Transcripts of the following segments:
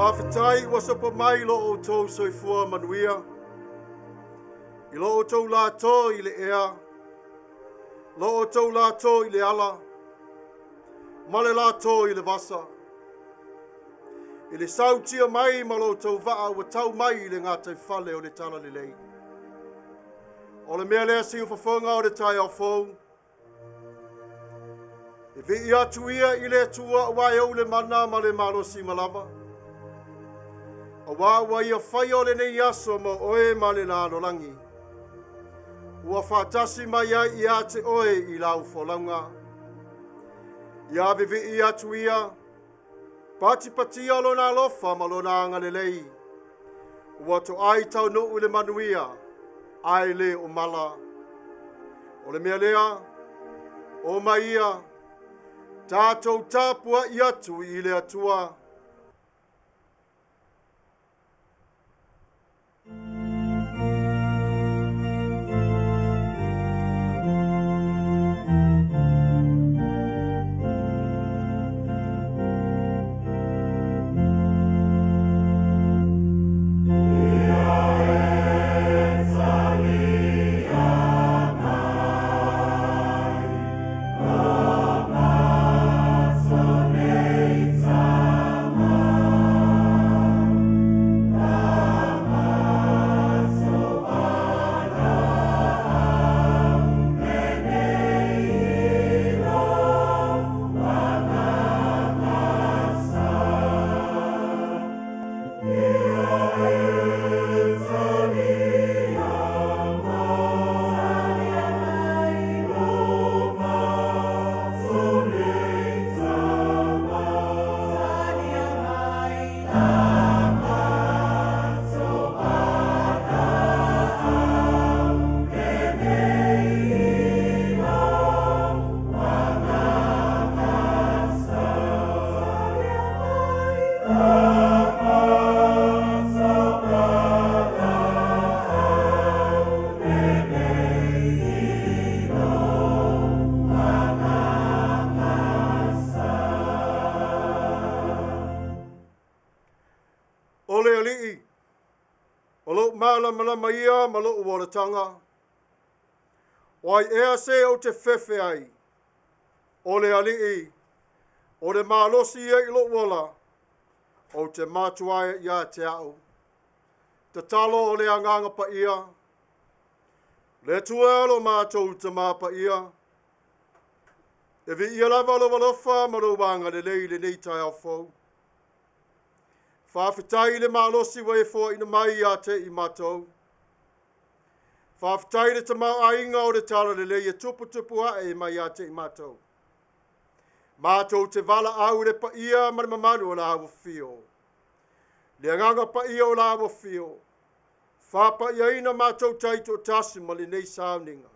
Faafetai ua sopo mai lo outou soifua manuia, i lo outou lato i le ea, lo outou lato i le ala, ma le lato i le vasa. I le sautia mai ma lo outou vaa ua tau mai i le gataifale o le Talalelei. O le mea lea siufofoga o le taeao fou, E vii atu ia i le Atua aua e ou le mana ma le malosi ma lava. Auā ua ia faia o lenei aso mo oe ma le lalolagi. Ua faatasi mai ai ia te oe i lau folauga. Ia vivii atu ia, patipatia lona alofa ma lona agalelei. Ua toai taunuu i le manuia, ae le o mala. O le mea lea, o mai ia, tatou tapuai atu i le Atua. O le Alii, o lou malamalama ia ma lou olataga. O ai ea se ou te fefe ai? O le Alii, o le malosi ia i lou ola, ou te matua ai ia te au. Tatalo o le Agaga Paia, le Atua lo matou Tama Paia, e viia lava lou alofa ma lou agalelei i lenei taeao fou. Faafetai i le malosi ua e foaina mai ia te i matou. Faafetai i le tamaoaiga o le Talalelei e tuputupu ae mai ia te i matou. Matou te valaau i le paia ma le mamalu o la afio. Le agaga paia o la afio. Faapaiaina matou taitoatasi ma lenei sauniga.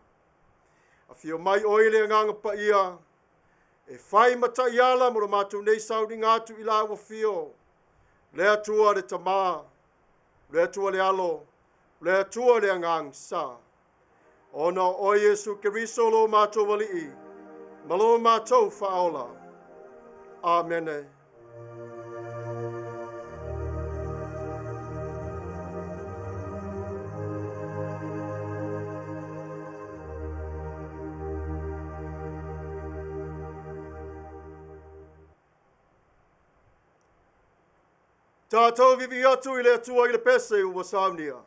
Afio mai oe le agaga paia e fai ma taiala mo lo matou nei sauniga atu i la afio. Le Atua le Tama, le Atua le Alo, le Atua le Agaga Sa. Ona o oe Iesu Keriso lo matou Alii, ma lo matou Faaola. Amene. Tatou vivi atu i le Atua i le pese ua saunia.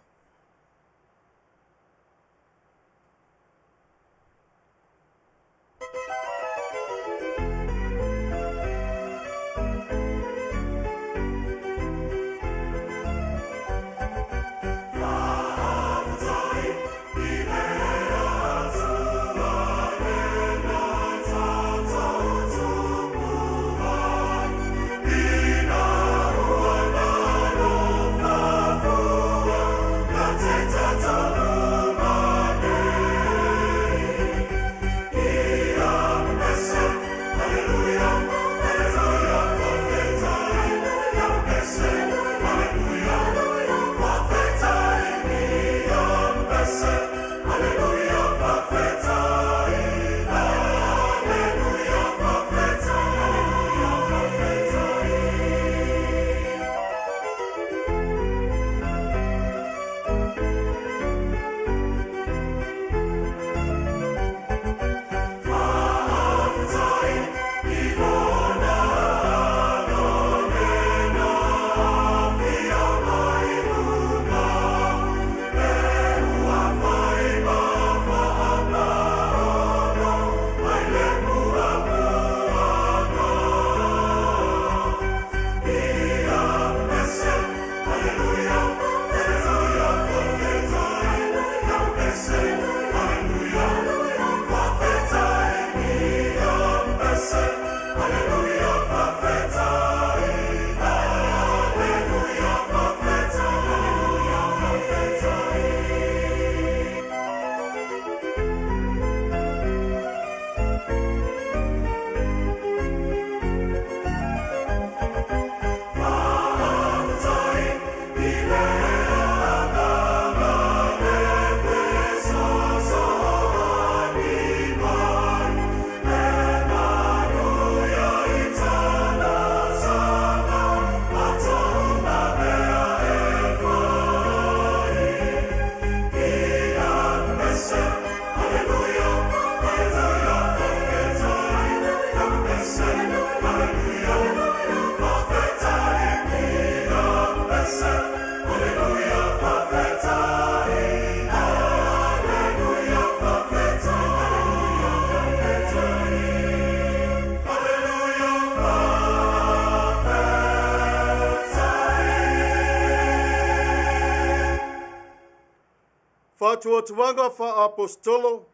Fa'atuatuaga fa'aapostolo,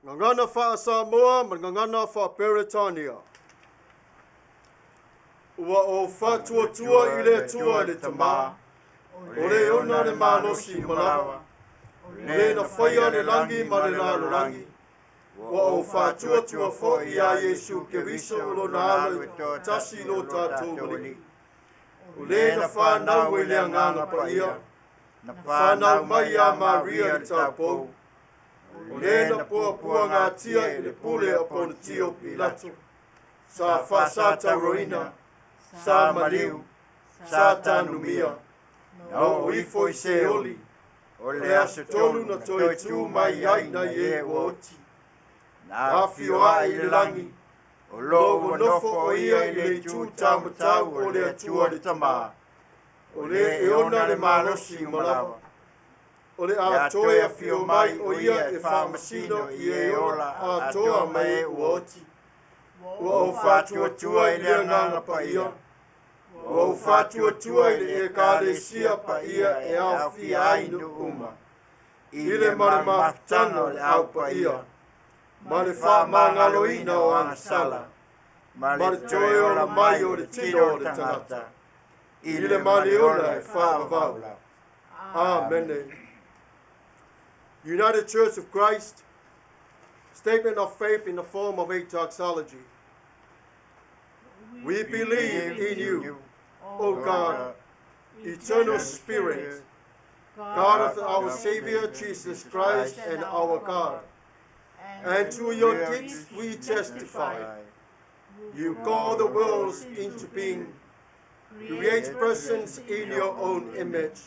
gagana fa'asamoa ma le gagana fa'aperetania. Ua ou fa'atuatua i le Atua le Tamā, o le ona le malosi uma lava, o le na faia le lagi ma le lalolagi. Ua ou fa'atuatua fo'i iā Iesu Keriso o lona Alo e toatasi lo tatou Alii, o le na fanau i le Agaga Paia, na fanau mai iā Maria le taupou, o le na puapuagatia i le pule o Ponitio Pilato, sa fa'asatauroina, sa maliu, sa tanumia, na oo ifo i Seoli, o le aso tolu na toe tū mai ai nai e ua oti, na afio ae i le lagi, o lo ua nofo o ia i le itu taumatau o le Atua le Tamā, o le e ona le malosi uma lava. O le a toe afio mai o ia e faamasino i e ola atoa ma e ua oti. Ua ou fa'atuatua i le Agaga Paia. Ua ou fa'atuatua i le Ekalesia paia e aofia ai nuu uma, i le ma le mafutaga o le Au Paia, ma le fa'amagaloina o agasala, ma le toe ola mai o le tino o le tagata, i le ma le ola e fa'avavau. Amene. United Church of Christ, statement of faith in the form of a doxology. We believe in you, O God, eternal Spirit, God of our Savior Jesus Christ and our God. And to your gifts we testify. You call the worlds into being, create persons in your own image,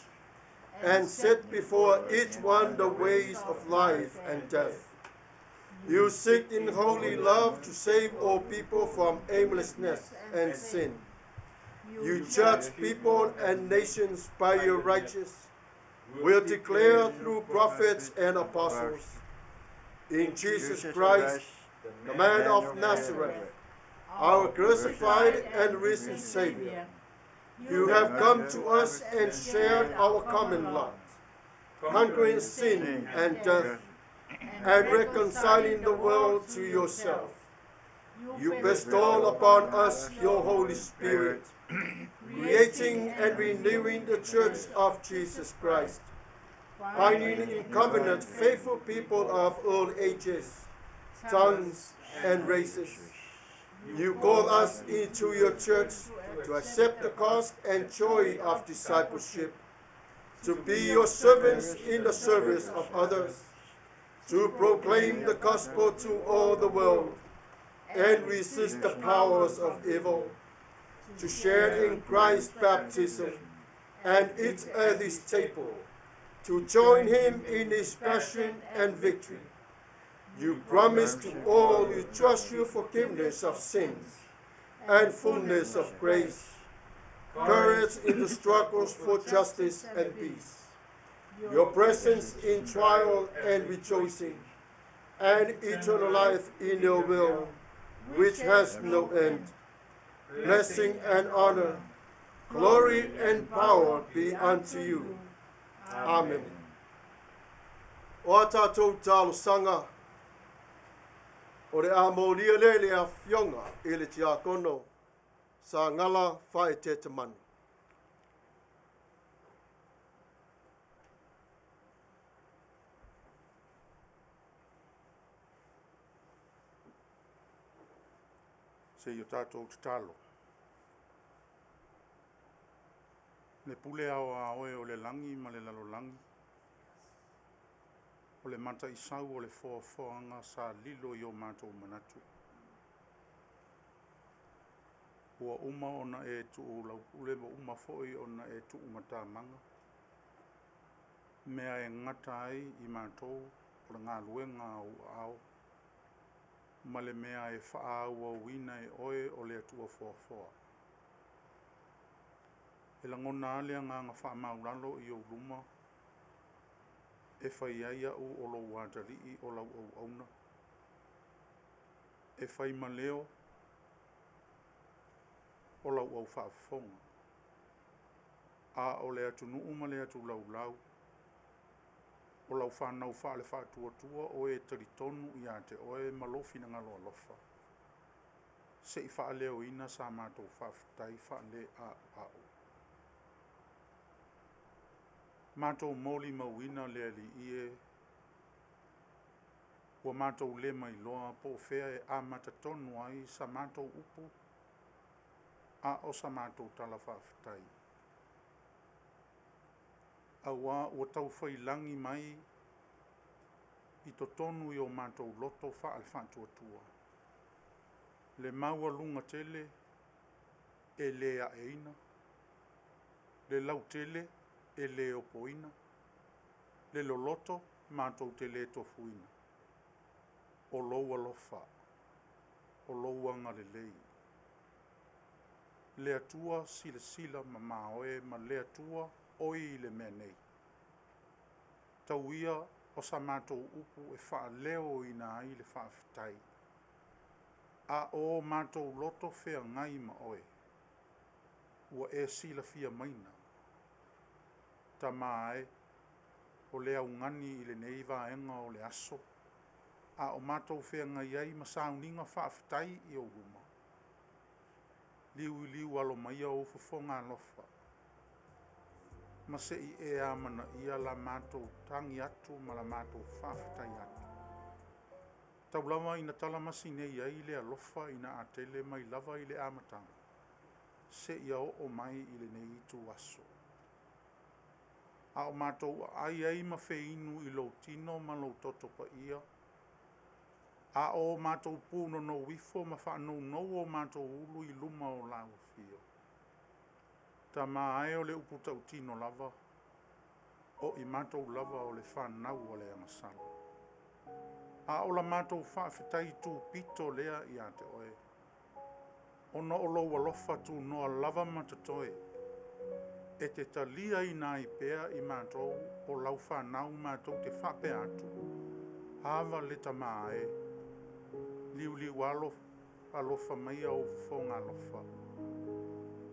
and set before each one the ways of life and death. You seek in holy love to save all people from aimlessness and sin. You judge people and nations by your righteous will declare through prophets and apostles. In Jesus Christ, the man of Nazareth, our crucified and risen Savior, you have come to us and shared our common lot, conquering sin and death, and reconciling the world to yourself. You bestow upon us your Holy Spirit, creating and renewing the church of Jesus Christ, binding in covenant faithful people of all ages, tongues, and races. You call us into your church to accept the cost and joy of discipleship, to be your servants in the service of others, to proclaim the gospel to all the world, and resist the powers of evil, to share in Christ's baptism and eat at his table, to join him in his passion and victory. You promise to all who trust you forgiveness of sins and fullness of grace, courage in the struggles for justice and peace, your presence in trial and rejoicing, and eternal life in your will, which has no end. Blessing and honor, glory and power be unto you. Amen. O a tātou talosaga, o le a molia le le afioga i le tiakono, Sagala Faaeteetemanu. Se i o tātou tatalo. Le pule ao a oe o le lagi ma le lalolagi, o le mataisau o le foafoaga sa lilo i o matou manatu. Ua uma ona e tuu laupule ua uma foi ona e tuu matamaga. Mea e gata ai i matou o le galuega a ou aao, ma le mea e faaauauina e oe o le Atua foafoa. E lagona a le agaga faamaulalo i ou luma, e fai ai au o lou atalii o lau auauna, e fai ma leo o lau au faafofoga. A o le atunuu ma le atulaulau, O lau whanau wha le whaatuatua o e talitonu ia te oe ma lou finagalo alofa. Se i faaleoina sa matou faafetai faale a'ua'u. Matou molimauina le Alii e, ua matou le mailoa po o fea e amata tonu ai sa matou upu a o sa matou tala faafetai. Auā ua taufailagi mai i totonu i o matou loto faale-faatuatua le maualuga tele e lē aeina, le lautele e lē opoina, le loloto matou te lē tofuina, o lou alofa, o lou agalelei. Le Atua silasila mamao e ma le Atua oi i le mea nei. Tau ia o sa matou upu e faaleoina ai le faafetai, a o matou loto feagai ma oe, ua e silafia maina. Tama e, o le augani i lenei vaega o le aso, a o matou feagai ai ma sauniga faafetai i ou luma, liuiliu alo mai ou fofoga alofa, ma se i e amanaia la matou tagi atu ma la matou faafetai atu. Tau lava ina talamasi nei ai le alofa ina atele mai lava i le amataga, seia oo mai i lenei itu aso. A o matou aai ai ma feinu i lou tino ma lou toto paia, a o matou pūnonou ifo ma faanounou o matou ulu i luma o lau afio. Tama e o le upu tautino lava, o i matou lava o le fanau a le agasala. A o la matou faafetai tupito lea ia te oe, ona o lou alofa tunoa lava ma totoe, e te taliaina ai pea i matou o lau fanau matou te faapea atu, ava le Tama e, liuliu alo alofa maia ou fofoga alofa,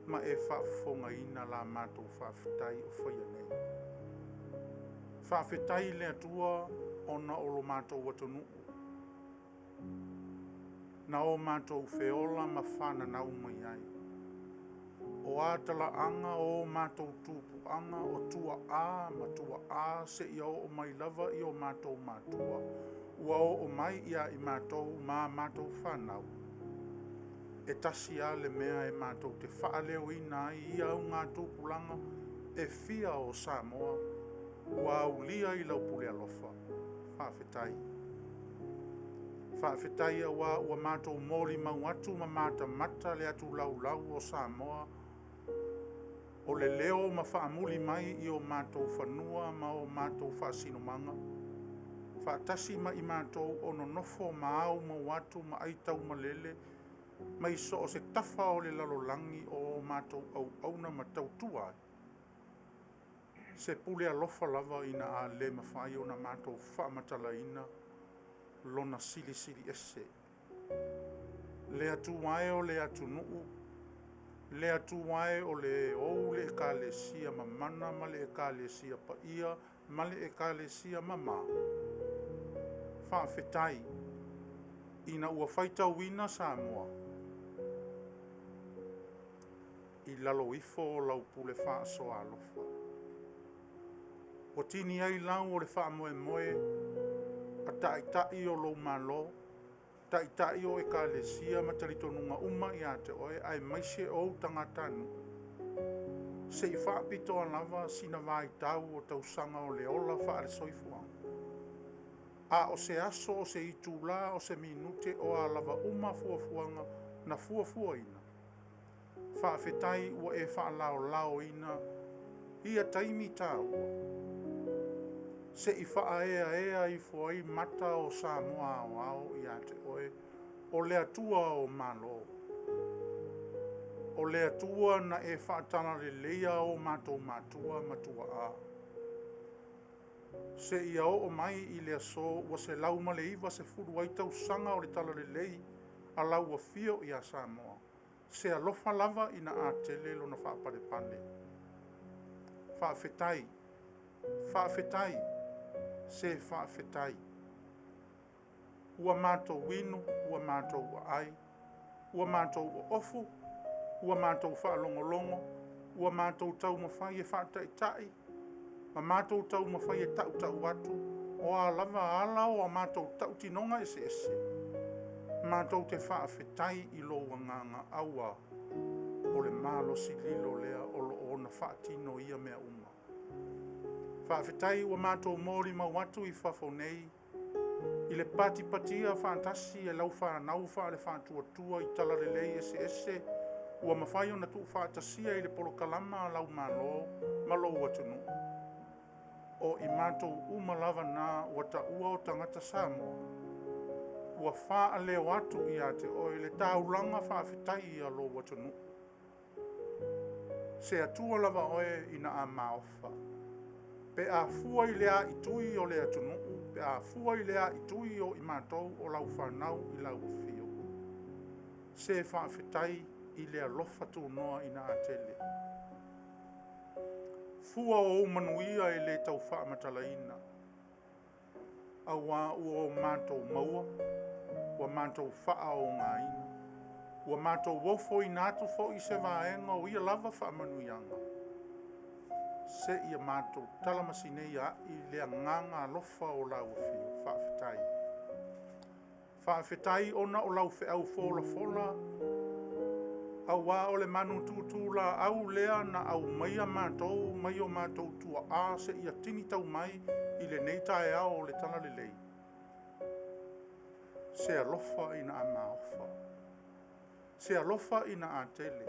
ma e faafofogaina la matou faafetai o faia nei. Faafetai i le Atua ona o lo matou atunuu, na o matou feola ma fananau mai ai. O a talaaga o matou tupuaga o tuaa ma tuaa seia oo mai lava i o matou matua, ua oo mai ia i matou ma a matou fanau, e tasi lava le mea e matou te faaleoina ai ia augatupulaga e fia o Samoa ua aulia i lau pule alofa. Faafetai. Faafetai auā ua matou molimau atu ma matamata le atulaulau o Samoa, o le leo ma faamuli mai i o matou fanua ma o matou faasinomaga, faatasi ma i matou o nonofo ma aumau atu ma aitaumalele mai so o se tafa o le lalolagi o o matou auauna ma tautua ai. Se pule alofa lava ina a le mafai ona matou faamatalaina lona silisili ese. Le Atua e o le atunuu, le Atua e o le ou le ekalesia mamana ma le ekalesia paia ma le ekalesia mamā, faafetai ina ua faitauina Samoa i lalo ifo o lau pule faasoa alofa. Ua tini ai lau o le faamoemoe a taitai o lou Malo, taitai o ekalesia ma talitonuga uma ia te oe, aemaise ou tagatanuu, se i faapitoa lava sina vaitau o tausaga o le ola faale-soifuaga. A o se aso, o se itulā, o se minute, o a lava uma fuafuaga na fuafuaina, faafetai ua e faalaolaoina ia taimi taua, se i faaeaea ifo ai mata o Samoa aoao ia te oe, o le Atua o Malo. O le Atua na e faatalaleleia o matou matua ma tuaa, seia oo mai i le aso ua 190 ai tausaga o le talalelei a lau afio ia Samoa, se alofa lava ina atele lona faapalepale. Faafetai, faafetai. Se faafetai. Ua matou inu, ua matou aai, ua matou oofu, ua matou faalogologo, ua matou taumafai e faataitai, ma matou taumafai e tautau atu, o a lava ala o a matou tautinoga eseese, matou te faafetai i lou agaga aua o le malosi lilo lea o loo ona faatino ia mea uma. Faafetai ua matou molimau atu i fafo nei i le patipatia faatasi e lau fanau faale faatuatua i talalelei eseese ua mafai ona tuufaatasia i le polokalama a lau Malo ma lou atunuu. O i matou uma lava na ua taua o tagata Samoa, ua faaleo atu ia te oe le taulaga faafetai ia lou atunuu. Se Atua lava oe ina a maofa, pe a fua i le aitui o le atunuu, pe a fua i le aitui o i matou o lau fanau i lau afio. Se faafetai i le alofa tunoa ina atele. Fua o ou manuia e le tau faamatalaina, auā ua o matou maua, ua matou faaogaina, ua matou ofoina atu foi se vaega o ia lava faamanuiaga, seia matou talamasinei ai le agaga alofa o lau afio. Faafetai. Faafetai ona o lau feau folafola, auā o le manu tutulaau lea na aumaia matou mai o matou tuaa seia tini tau mai i lenei taeao o le talalelei. Se alofa ina a maofa, se alofa ina a tele,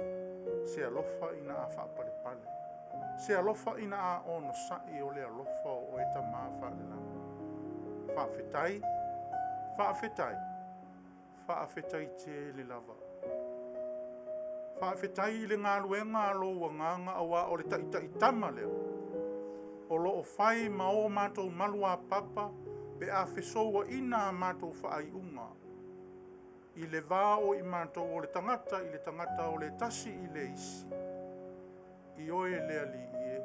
se alofa ina a faapalepale, se alofa ina a onosai o le alofa o oe Tama Faalelagi. Faafetai, faafetai, faafetai tele lava. Faafetai i le galuega a lou agaga auā o le taitaitama lea o loo fai ma o matou maluapapa pe a fesouaina a matou faaiuga i le va o i matou o le tagata i le tagata o le tasi i le isi. I oe le Alii e,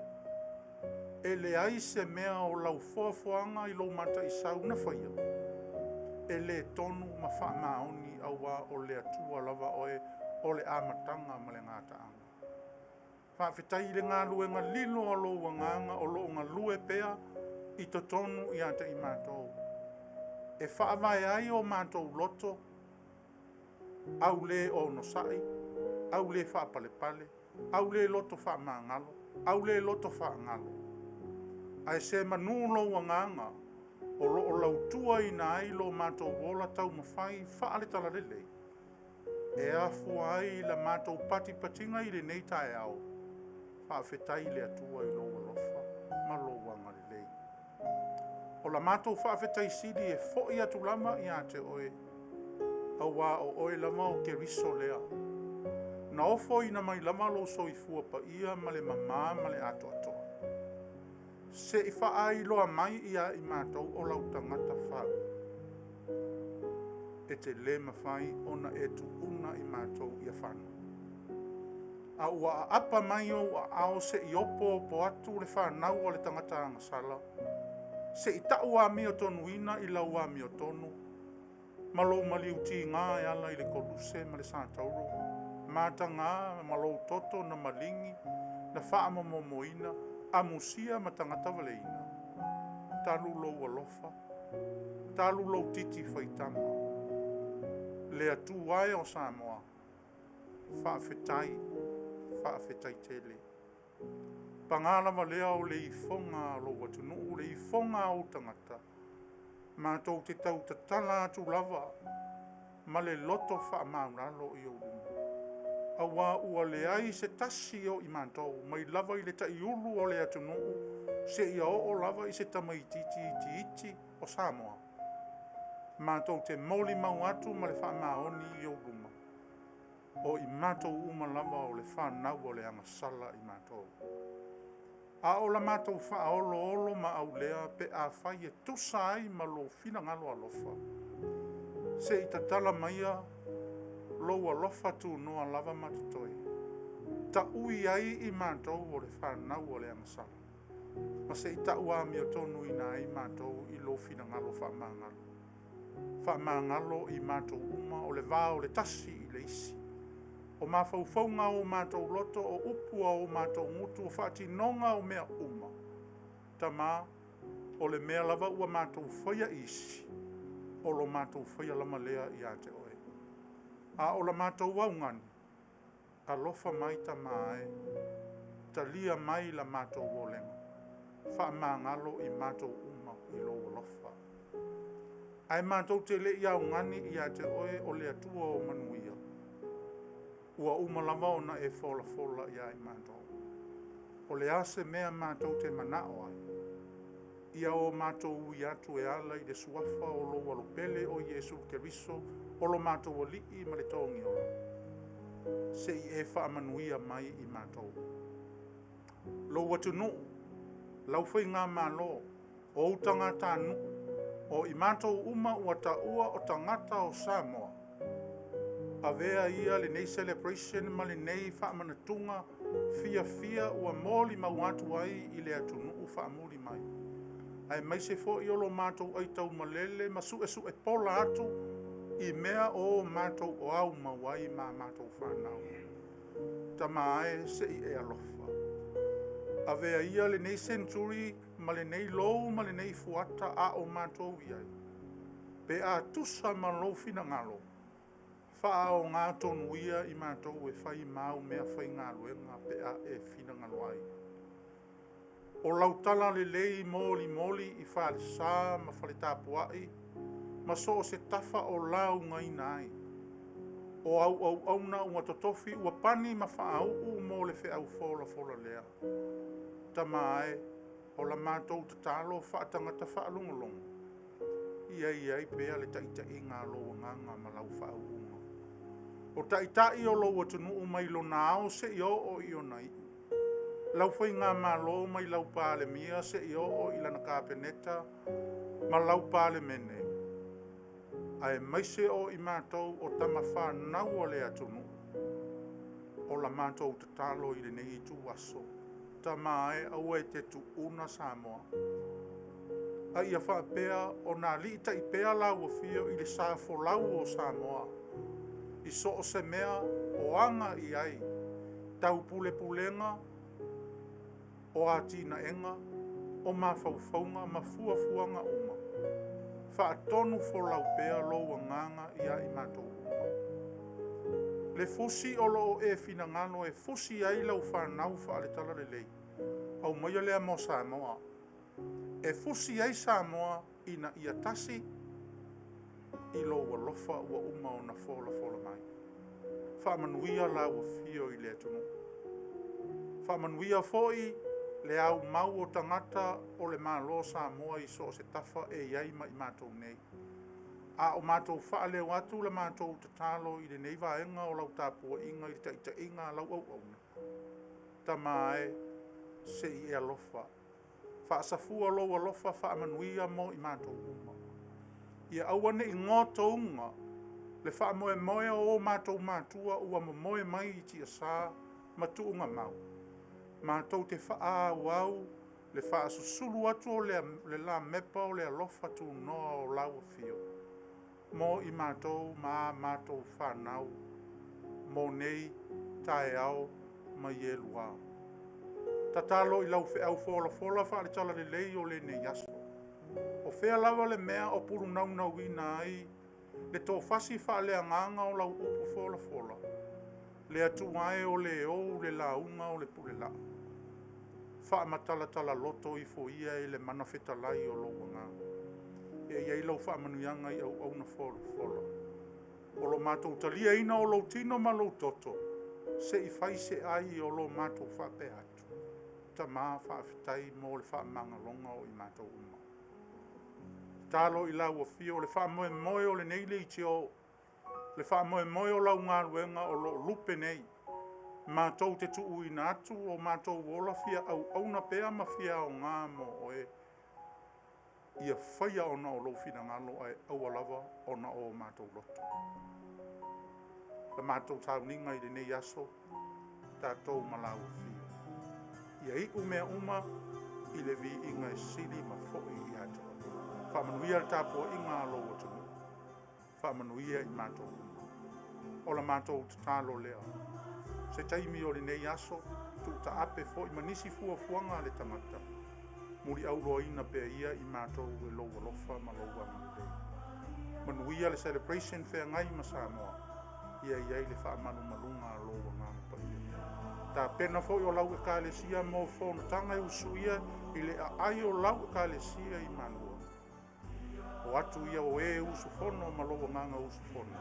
e leai se mea o lau foafoaga i lou mataisau na faia, e le tonu ma faamaoni auā o le Atua lava oe o le amataga ma le gataaga. Faafetai i le galuega lilo a lou agaga o loo galue pea i totonu ia te i matou, e faavae ai o matou loto, au le onosai, au le faapalepale, au le loto faamagalo, au le loto faagalo. Ae se manu lou agaga o loo lautuaina ai lo matou ola taumafai faaletalalelei, e afua ai la matou patipatiga i lenei taeao. Faafetai le Atua i lou alofa ma lou agalelei. O la matou faafetai sili e foi atu lava ia te oe, auā o oe lava o Keriso lea. Na ofoina mai lava lou soifua paia ma le mamā ma le atoatoa, se i faailoa mai ia i matou o lau tagata fau. E te le mafai ona e tuuna i matou ia fana. A ua aapa mai ou aao se i opo opo atu le fanau o le tagata agasala, se i tau amio tonuina i lau amio tonu, ma lou maliutiga e ala i le koluse ma le satauro, mataga ma lou toto na maligi, na faamomomoina, amusia ma tagata valeina. Talu lou alofa, talu lou titi faitama, le Atua e o Samoa, faafetai, faafetai tele. Paga lava lea o le ifoga a lou atunuu, le ifoga a ou tagata, matou te tau tatala atu lava ma le loto faamaulalo i ou luma. Auā ua leai se tasi o i matou, mai lava i le taiulu o le atunuu, seia oo lava i se tamaitiiti itiiti o Samoa. Matou te molimau atu ma le faamaoni i ou luma, o i matou uma lava o le fanau o le agasala i matou. A o la matou faaoloolo ma aulea pe a fai e tusa ai ma lou finagalo alofa, se i tatala maia lou alofa tunoa lava ma totoe, taui ai i matou o le fanau o le agasala. Ma seʻi taʻu amiotonuina ai matou i lou finagalo faamagalo. Faamagalo i matou uma o le va o le tasi i le isi. O mafaufauga o matou loto o upu a o matou gutu o faatinoga o mea uma. Tamā, o le mea lava ua matou faia isi, o lo matou faia lama lea ia te oe. A o la matou augani, alofa mai tamā e, talia mai la matou olega, faamagalo i matou uma i lou alofa. Ae matou te le i augani ia te oe o le Atua o manuia, ua uma lava ona e folafola ia i matou. O le a se mea matou te manao ai, ia o matou ui atu e ala i le suafa o lou alopele o Iesu Keriso o lo matou alii ma le togiola, seʻi e faamanuia mai i matou. Lou atunuu, lau faigamalo, o ou tagatanuu, o i matou uma ua taua o tagata o Samoa, avea ia lenei celebration ma lenei faamanatuga fiafia ua molimau atu ai i le atunuu faamuli mai. Aemaise foi o lo matou aitaumalele ma suʻesuʻe pola atu i mea o matou o au mau ai ma matou whanau. Tamā e seʻi e alofa. Avea ia lenei century ma lenei lou ma lenei fuata a o matou i ai. Pe a tusa ma lou finagalo, faaoga tonu ia i matou e fai mau mea faigaluega pe a e finagalo ai. O lau tala lelei molimoli i falesa ma faletapua'i ma so o se tafa o laugaina ai. O au auauna ua totofi ua pani ma faauu mo le feau folafola lea. Tamā e, o la matou tatalo faatagata faalogologo, ia i ai pea le taitaiga a lou agaga ma lau faauuga. O taitai o lou atunuu mai lona ao seia oo i ona iu. Lau faigamalo mai lau Palemia seia oo i lana Kapeneta ma lau Palemene, aemaise o i matou o tamafanau a le atunuu, o la matou tatalo i lenei itu aso. Tamā e, aua e te tuuna Samoa. A ia faapea ona alii pea lau afio i le sa folau o Samoa, i so o se mea o aga i ai, tau pulepulega, o atinaega, o mafaufauga ma fuafuaga uma. Faatonu folau pea lou agaga ia i matou uma. Le fusi o loo e finagalo e fusi ai lau whanau faaletala lelei. Aumaia lea mo Samoa. E fusi ai Samoa ina ia tasi i lou alofa ua uma ona folafola mai. Faamanuia lau afio i le atunuu. Faamanuia foi le au mau o tagata o le Malo Samoa i so o se tafa e i ai ma i matou nei. A o matou faaleo atu le matou tatalo i lenei vaega o lau tapuaiga i le taitaiga a lau auauna. Tamā e, seʻi e alofa. Faasafua lou alofa faamanuia mo i matou uma. Ia aua neʻi gotouga le faamoemoe o o matou matua ua momoe mai i tiasa ma tuugamau. Matou te faaauau le faasusulu atu o le lamepa o le alofa tunoa o lau afio. Mo i matou ma a matou whanau, mo nei taeao ma ie lua. Tatalo i lau feau folafola faaletala lelei o lenei aso. O fea lava le mea o pulunaunauina ai, le tofasi faaleagaga o lau upu folafola, le Atua e o le ou le lauga o le pule laa. Faamatalatala loto ifo ia e le mana fetalai o lou agaga. E i ai lau faamanuiaga i auauna folafola. O lo matou taliaina o lou tino ma lou toto, seʻi fai se ai o lo matou faapea atu. Tamā faafetai mo le faamagaloga o i matou uma. Tatalo i lau afio le faamoemoe o lenei leitio, le faamoemoe o lau galuega o loo lupe nei. Matou te tuuina atu o matou ola fia auauna pea ma fia aoga mo oe. Ia faia ona o lou finagalo ae aua lava ona o matou loto. La matou sauniga i lenei aso, tatou ma lau afio. Ia iu mea uma I le viiga e sili ma fo'i ia te Oe. Faamanuia le tapuaiga a lou atunuu, faamanuia i matou uma. O la matou tatalo lea, se taimi o lenei aso, tuutaape foi ma nisi fuafuaga a le tagata, muliauloaina pea ia i matou e lou alofa ma lou agalelei. Manuia le celebration feagai ma Samoa, ia i ai le faamalumaluga a lou Agaga Paia. Tapena foi o lau Ekalesia mo fonotaga e usuia i le aai o lau Ekalesia i Malua. O atu ia o e usufono ma lou agaga usufono,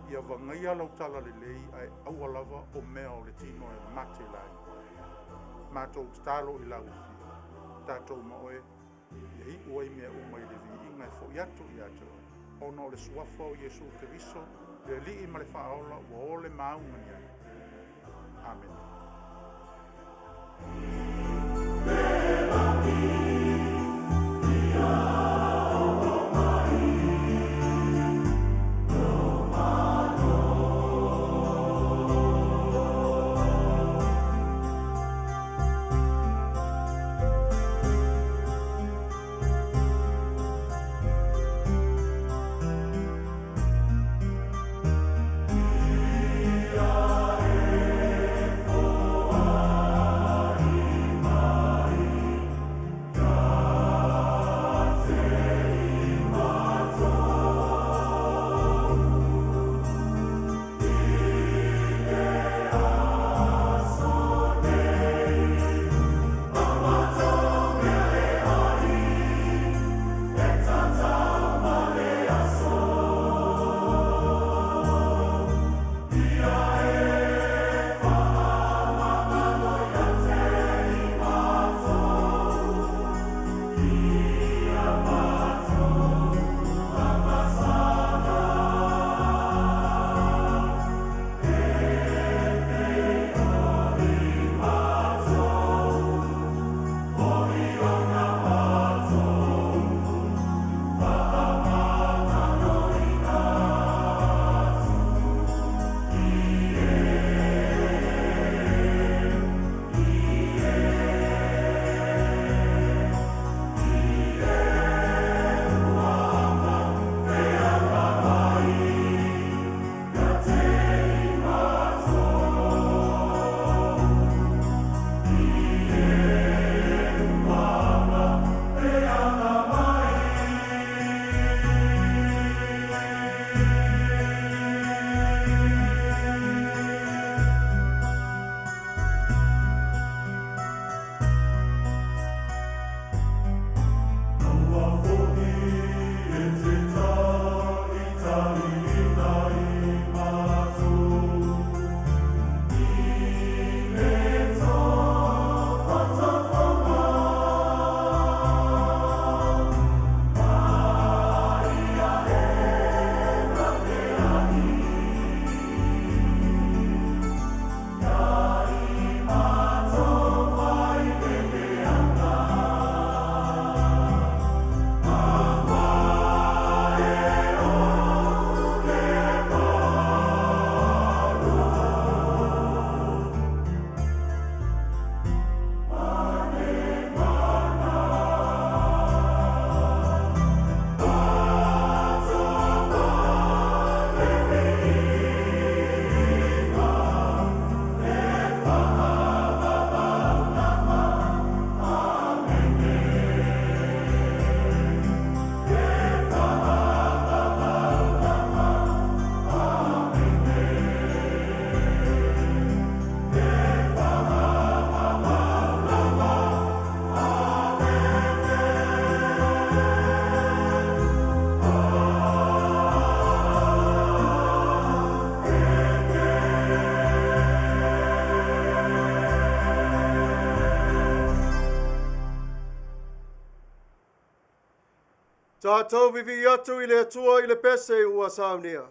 ia vagaia lau talalelei ae aua lava o mea o le tino e mate lai. Matou tatalo i lau Afio, tatou ma oe, ia iu ai mea uma i le viiga e fo'i atu ia te oe, ona o le suafa o Iesu Keriso, le Alii ma le Faaola ua ole ma augani ai. Amene. Tatou vivii atu i le Atua i le pese ua saunia.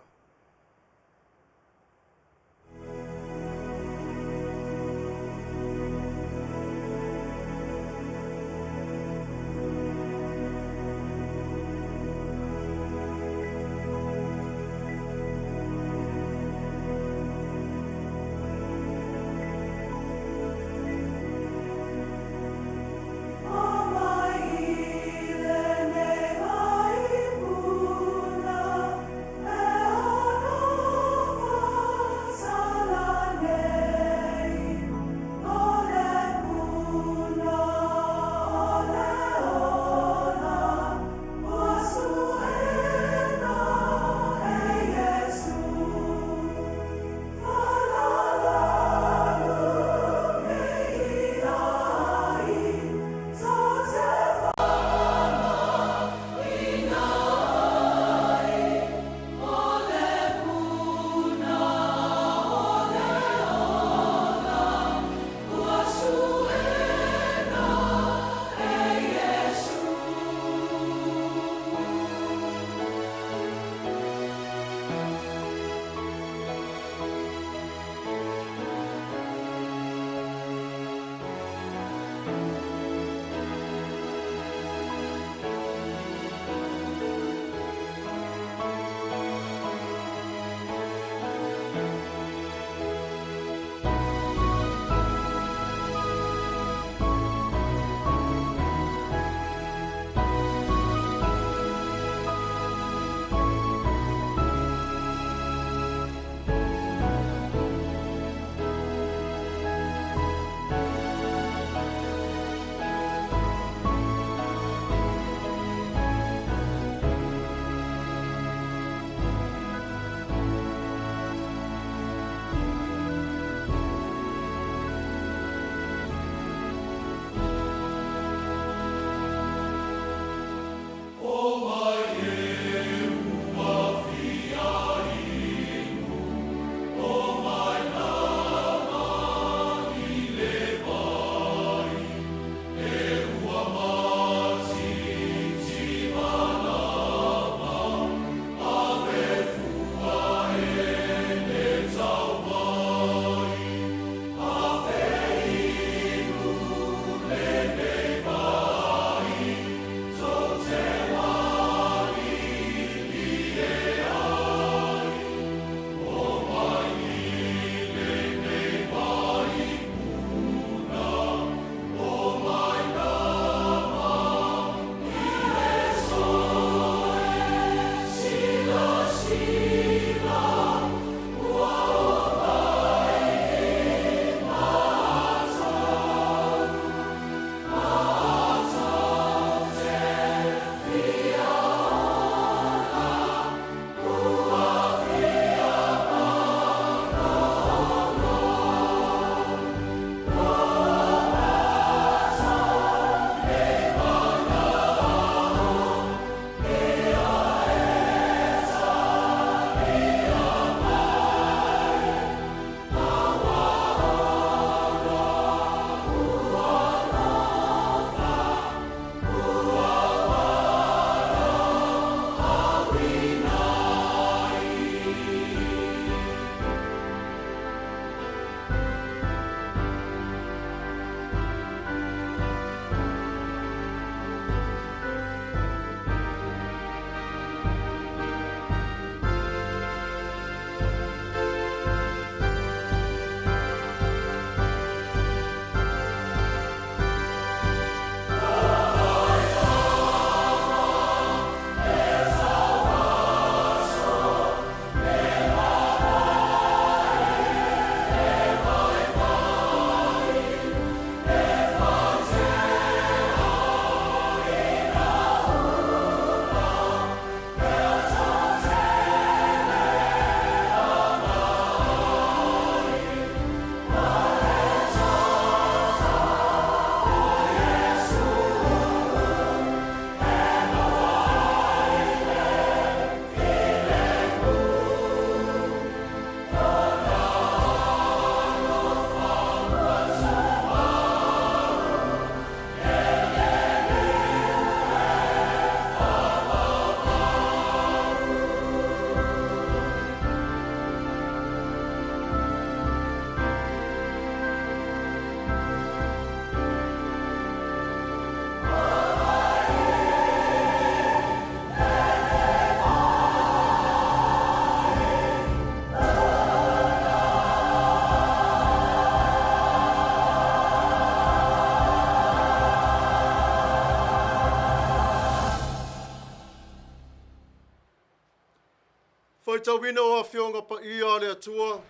Faitauina o Afioga Paia a le Atua,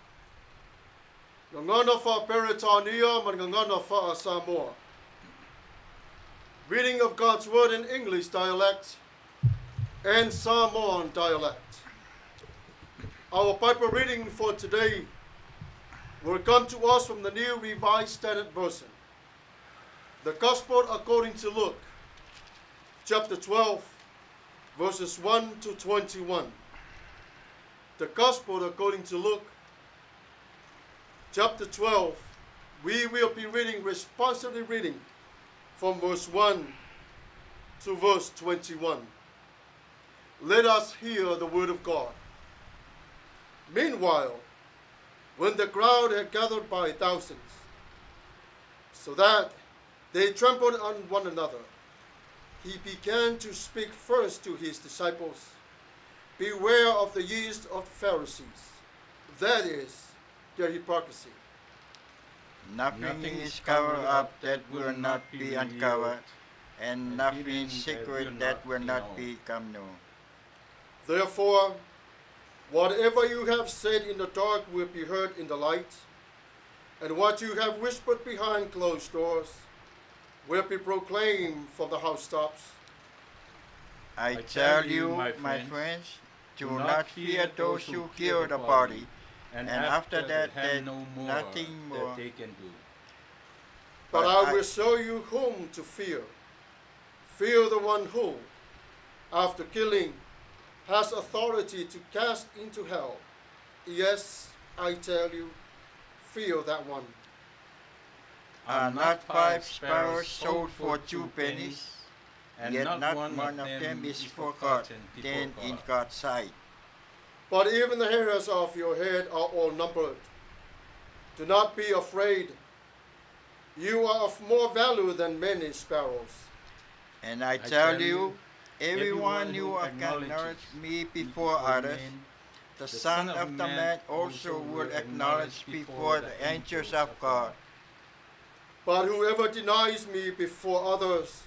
Gagana faa-Peretania ma le Gagana faa-Samoa. Reading of God's Word in English dialect and Samoan dialect. Our Bible reading for today will come to us from the New Revised Standard Version. The Gospel according to Luke, chapter 12, verses 1 to 21. The Gospel according to Luke, chapter 12, we will be reading, responsively reading, from verse 1 to verse 21. Let us hear the word of God. Meanwhile, when the crowd had gathered by thousands, so that they trampled on one another, he began to speak first to his disciples. Beware of the yeast of the Pharisees, that is, their hypocrisy. Nothing is covered up that will not be uncovered, and nothing secret that will not become known. Therefore, whatever you have said in the dark will be heard in the light, and what you have whispered behind closed doors will be proclaimed from the housetops. I tell you, my friends, do not fear those who kill the body, and after that have they no more nothing more. that they can do. But But I will show you whom to fear. Fear the one who, after killing, has authority to cast into hell. Yes, I tell you, fear that one. Are not 5 sparrows sold for 2 pennies? And Yet not one of them is forgotten before in God. God's sight. But even the hairs of your head are all numbered. Do not be afraid. You are of more value than many sparrows. And I tell you, everyone who acknowledges me before others, men, the Son of the Man also will acknowledge before the angels of God. But whoever denies me before others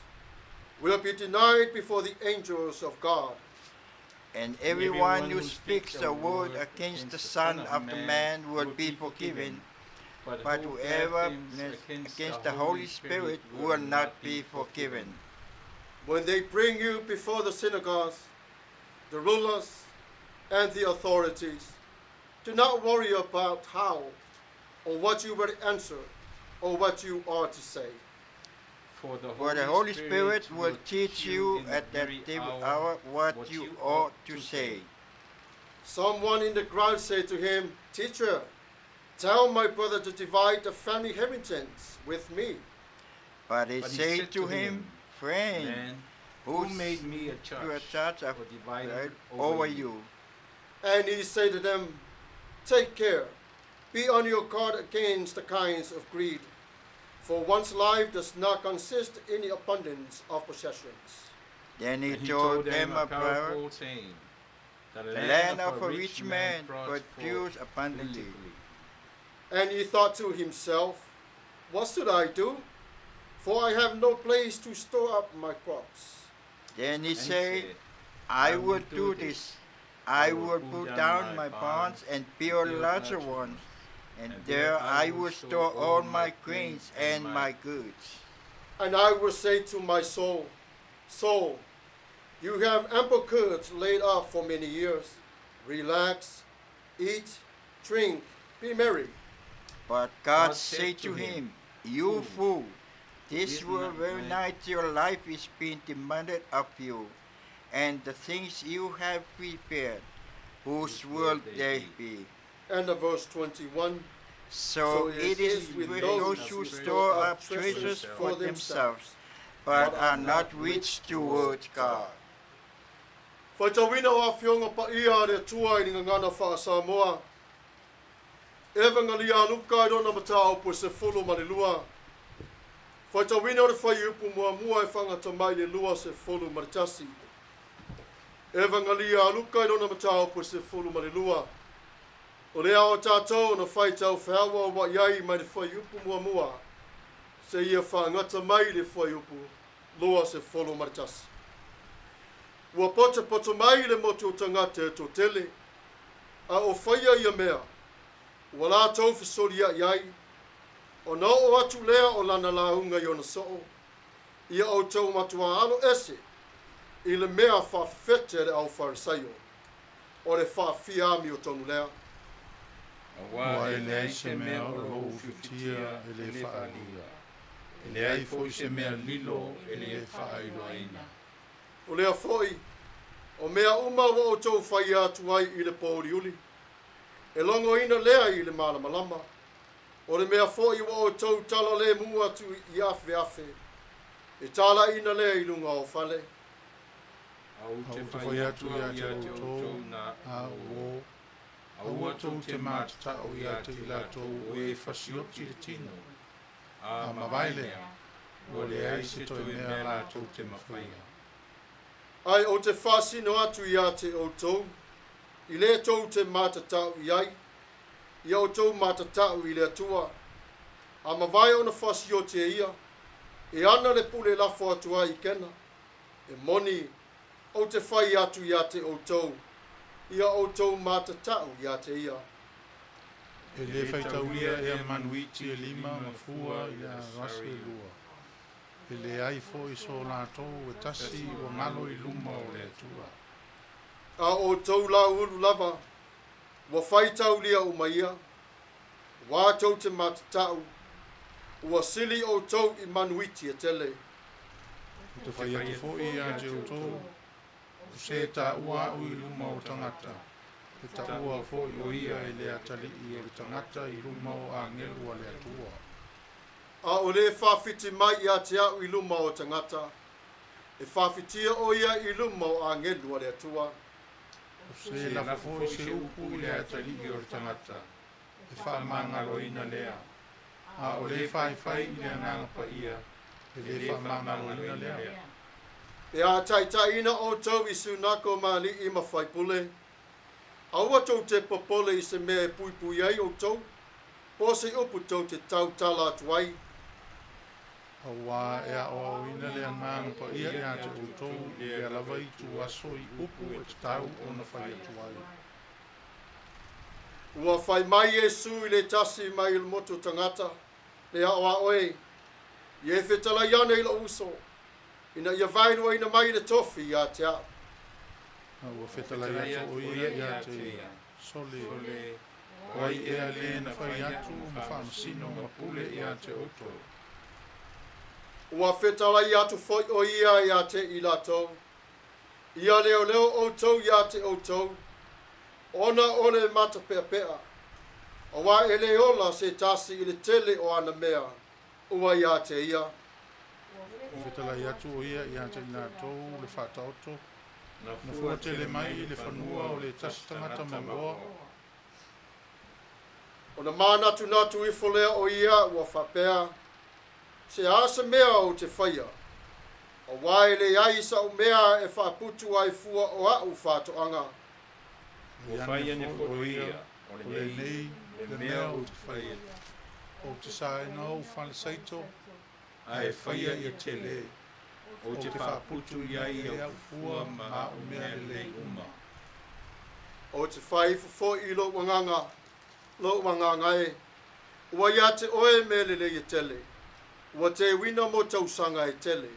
will be denied before the angels of God. And everyone who speaks a word against the Son of the Man will be forgiven, but who whoever blasphemes against the Holy Spirit will not be forgiven. When they bring you before the synagogues, the rulers, and the authorities, do not worry about how or what you will answer or what you are to say. For the For the Holy Spirit will teach you in the at that very hour what you ought to say. Someone in the crowd said to him, Teacher, tell my brother to divide the family inheritance with me. But he But he said to him, Friend, Man, who who made me a to judge a judge of or divider over you? And he said to them, Take care, be on your guard against the kinds of greed, for one's life does not consist in the abundance of possessions. Then he And he told them a parable. parable, saying, The The land of a rich man brought forth produced abundantly. plentifully. And he thought to himself, What should I do? For I have no place to store up my crops. Then he And he said, said, I will do this. I will put down my barns and build larger ones, and there I will store all my grains and my goods. And I will say to my soul, Soul, you have ample goods laid up for many years. Relax, eat, drink, be merry. But God said to him, You fool, this this will very night night your life is being demanded of you, and the things you have prepared, whose will they be? And the verse 21. So it is with those who store up treasures for themselves, but are not rich towards God. Faitauina o afioga paia a le Atua i le gagana faa-Samoa. Evangalia a Luka i lona mataupu e 12. Faitauina o le fuaiupu muamua e faagata mai le 21. Evangalia a Luka i lona mataupu e 12. O lea o tātou na faitau feaua wa iai mai le fuaiupu muamua. Seia faagata mai le fuaiupu 21. Ua potopoto mai le motu o tagata e toatele. A o faia ia mea, ua latou fesolia'i ai, ona oo atu lea o lana lauga i ona soo, ia outou matuā alo ese i le mea faafefete a le aufarisaio, o le faafia amiotonu lea. Auā e leai se mea o loo ufiufitia e lē faaalia, e leai fo'i se mea lilo e lē faailoaina. O lea fo'i, o mea uma ua outou faia atu ai i le pōuliuli, e logoina lea i le malamalama. O le mea fo'i ua outou talalēmū atu i afeafe, e talaʻina lea i luga o fale. A ou te fai atu ia te outou na uō, aua tou te matata'u ia te i latou o e fasioti le tino, a mavae lea, ua leai se toe mea latou te mafaia. Ae ou te faasino atu iā te outou, i lē tou te matata'u i ai, ia outou matata'u i le Atua, a mavae ona fasioti e ia, e ana le pule lafo atu ai i kena, e moni, ou te fai atu iā te outou, ia outou matata'u iā te ia. E lē faitaulia ea manuiti e lima ma fua i le agase e lua. E leai fo'i so latou e tasi ua galo i luma o le Atua. A outou lauulu lava, ua faitaulia uma ia, uā tou te matata'u, ua sili outou i manuiti e tele. Ou te fai atu fo'i ia te outou, o se e taua a'u i luma o tagata, e taua fo'i o ia e le Atalii o le tagata i luma o agelu a le Atua. A o lē faafiti mai ia te a'u i luma o tagata, e faafitia o ia i luma o agelu a le Atua. O se lafo fo'i se upu i le Atalii o le tagata, e faamagaloina lea, a o lē faifai i le Agaga Paia, e lē faamagaloina lea. Pe a taitaʻiina outou i sunako ma aliʻi ma faipule, aua tou te popole i se mea e puipui ai outou, po o se upu tou te tautala atu ai. Auā e aoaoina le Agaga Paia ia te outou i lea lava itu aso i upu e tatau ona fai atu ai. Ua fai mai Iesu i le tasi mai o le motu o tagata, le aʻoaʻo e, ia e fetalai ane i loʻu uso, ina ia vaeluaina mai le tofi ia te a'u. A ua fetalai atu o ia ia te ia, Sole, o ai ea lē na fai atu ma faamasino ma pule ia te outou? Ua fetalai atu fo'i o ia ia te i latou, ia leoleo outou iā te outou, ona o le matapeʻapeʻa, auā e lē ola se tasi i le tele o ana mea ua iā te ia. Ua fetalai atu o ia ia te i latou le Faataoto, na fua tele mai i le fanua o le tasi tagata mauoa. Ona manatunatu ifo lea o ia ua faapea, Se a se mea ou te faia, auā e leai sa'u mea e faaputu ai fua o a'u faatoaga. Ua fai ane fo'i o ia, o lenei le mea ou te faia. Ou te saena ou fale saito, ae faia ia tele, ou te faaputu i ai au fua ma a'u mea lelei uma. Ou te fai ifo fo'i i lo'u agaga, lo'u agaga e, ua iā te oe mea lelei e tele, ua teuina mo tausaga e tele,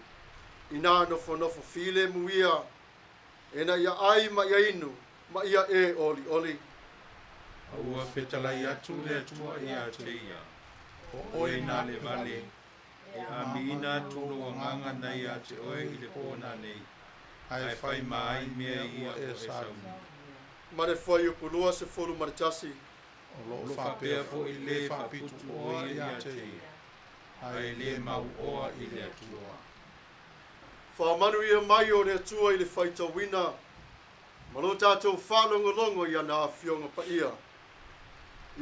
inā nofonofo filemu ia, ina ia ʻai ma ia inu, ma ia e olioli. A ua fetalai atu le Atua ia te ia, O oe na le vale, e amiina atu lou agaga na ia te oe i le pō nanei, ae fai ma ai mea ia ua e sauni? Ma le fuaiupu 21. O loo faapea fo'i lē faapituoa ia te ia, ae lē mauoa i le Atua. Faamanuia mai o le Atua i le faitauina ma lo tatou faalogologo i ana afioga paia.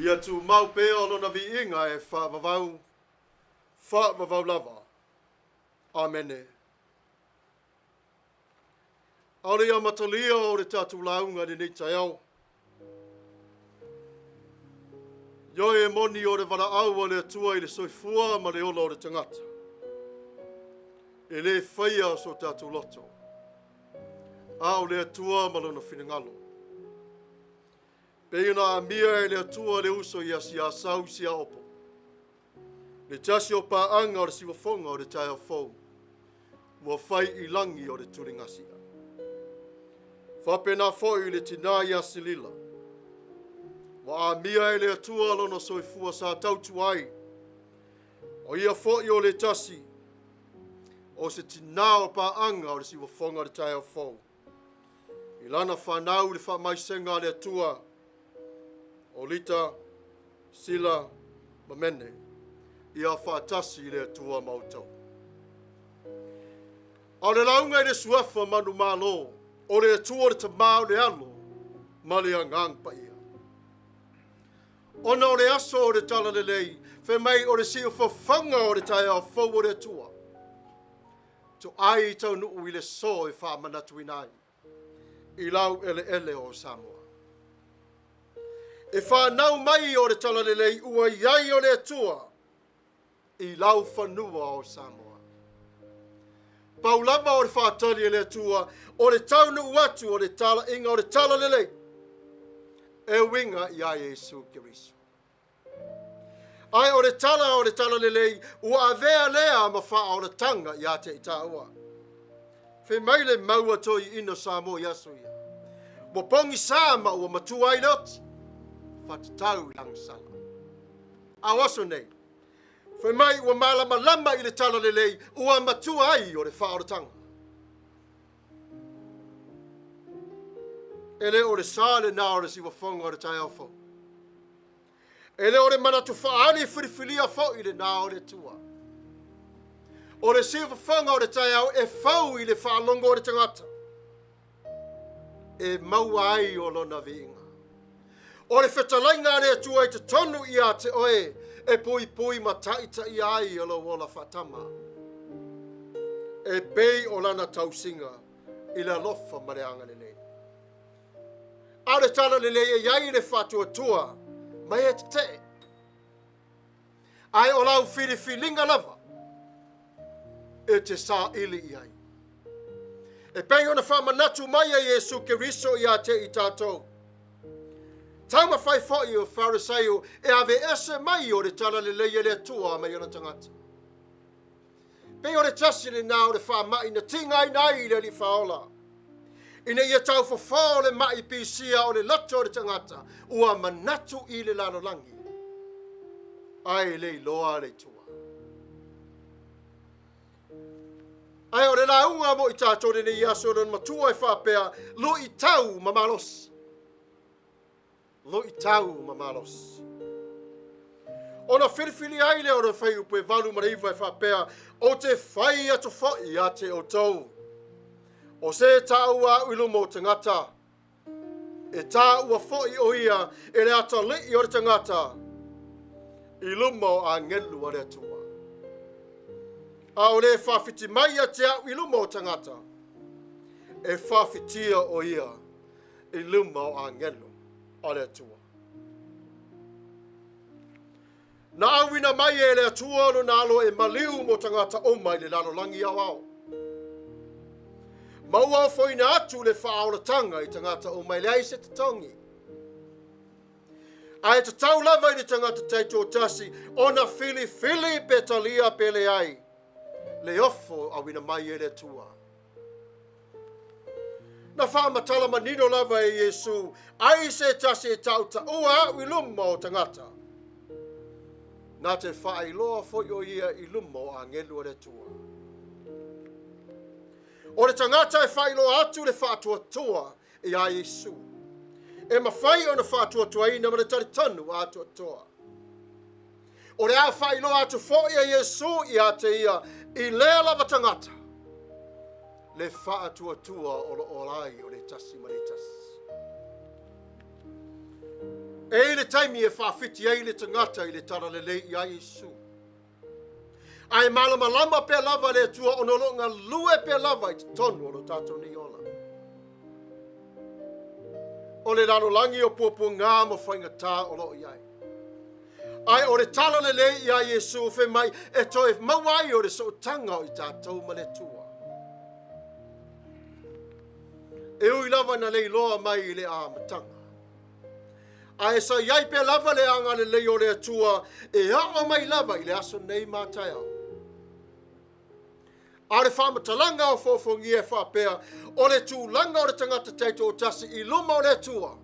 Ia tumau pea o lona viiga e faavavau, faavavau lava. Amene. ʻAʻole i amatalia o le tatou lauga i lenei taeao. Ioe e moni o le valaau a le Atua i le soifua ma le ola o le tagata. E lē faia so tatou loto, a o le Atua ma lona finagalo. Pei ona amia e le Atua le uso ia Siasau Siaopo. Le tasi o paaga o le siufofoga o le taeao fou, ua fai i lagi o le tuligasia. Faapena foi le tinā ia Silila, ua amia e le Atua lona soifua sa tautu ai, o ia foi o le tasi, o se tinā o paaga o le siufofoga o le taeao fou. I lana whanau le whaamaisenga a le Atua, o Lita, Sila, ma Mene, ia whaatasi i le Atua ma outou. A o le lauga i le suafa manumalo, o le Atua o le Tamā o le Alo, ma le Agaga Paia. Ona o le aso o le talalelei, fai mai o le siufofoga o le taeao fou o le Atua. Toai taunuu i le so e faamanatuina ai, i lau eleele o Samoa. E whanau mai o le talalelei ua iai o le Atua, i lau fanua o Samoa. Pau lava o le whaatali e le Atua, o le taunu atu o le tala inga o le talalelei, e winga ia Iesu Keriso. Ai o le tala o le talalelei, ua avea lea ma whaolatanga ia te i tāua. Fai mai le maua toi ina Samoa i aso ia. Ua pongi sa ma ua matua ai le oti. Whatatau i langasala. A o aso nei, fai mai ua malamalama i le talalelei, ua matua ai o le whaolatanga. E le o le sa le nā o le siufofoga o le taeao fou. E le o le manatu whaali whiriwhiria fo i le nā o le Atua. O le siufofoga o le taeao e fau i le whaalongo o le tangata. E maua ai o lona viinga. O le whetalainga a le Atua i te tonu i a te oe, e pui pui ma taita i ai o lo ola whaatama. E pei o lana tausinga i le alofa ma le agalelei. A o le talalelei e iai le whaatuatua, mai e te te. Ai o lau whiriwhiringa lava, e te sa ili i ai. E pei ona whaamanatu mai a Iesu Keriso i a te i tātou. Taumawhai foi o Pharisaio e ave ese mai o le talalelei e le Atua mai ona tangata. Pei o le tasi le nā o le whaamai na tinga i nai i le ali whaola. Ina ia tau fofo le mai pisia o le loto o le tangata, ua manatu i le lalolangi. Ai le iloa le itua. Ai o le launga mo i tātou le nei aso lona matua e whaapea, lo i tau ma malosi. Lo i tau ma malosi. Ona whiriwhiri ai le o le whai upe valu mareiva e whaapea, o te whai atu whai a te o tau. O se tāua au i luma o tangata, e tāua foi o ia e le ata lei o le tangata, i luma o angelu a le Atua. A o le whawhiti mai a te au i luma o tangata, e whawhitia o ia i luma o angelu a le Atua. Na auina mai e le Atua no nā alo e maliu mo tangata o mai le lalolangi au ao. Maua o foina atu le whaolatanga i tangata o mai le ai se te tongi. A e te tau lava i le tangata teito tasi, ona whili whili pe talia pe le ai. Le ofo awina mai e le Atua. Na whaamatala manino lava e Iesu, ai se tasi e tau ta ua au i luma o tangata. Nā te whaailoa foi o ia i luma o angelu o le Atua. O le tangata e whaailoa atu le whaatuatua i a Iesu. E mawhai o na whaatuatua ina ma le tari tanu a atuatua. O le a whaailoa atu foi a Iesu i a te ia i lea lava tangata. Le whaatuatua o lo orai o le tasi ma le tasi. E i le taimi e whawhiti ai le tangata i le talalelei i a Iesu. Ai malama lama pe lava le Atua o no ngā lue pe lava i te tonu o lo tātou nei ola. O le lalolangi o puapua ngā mo whainga tā o lo i ai. Ai o le talalelei i a Iesu whe mai e toe mauai o le sootanga o i tātou ma le Atua. E ui lava na lei loa mai i le a matanga. Ae sa i ai pea lava le agalelei o le Atua e aʻo mai lava i le aso nei ma taeao. A o le faamatalaga o foofogia e faapea, o le tulaga o le tagata taitoatasi i luma o le Atua,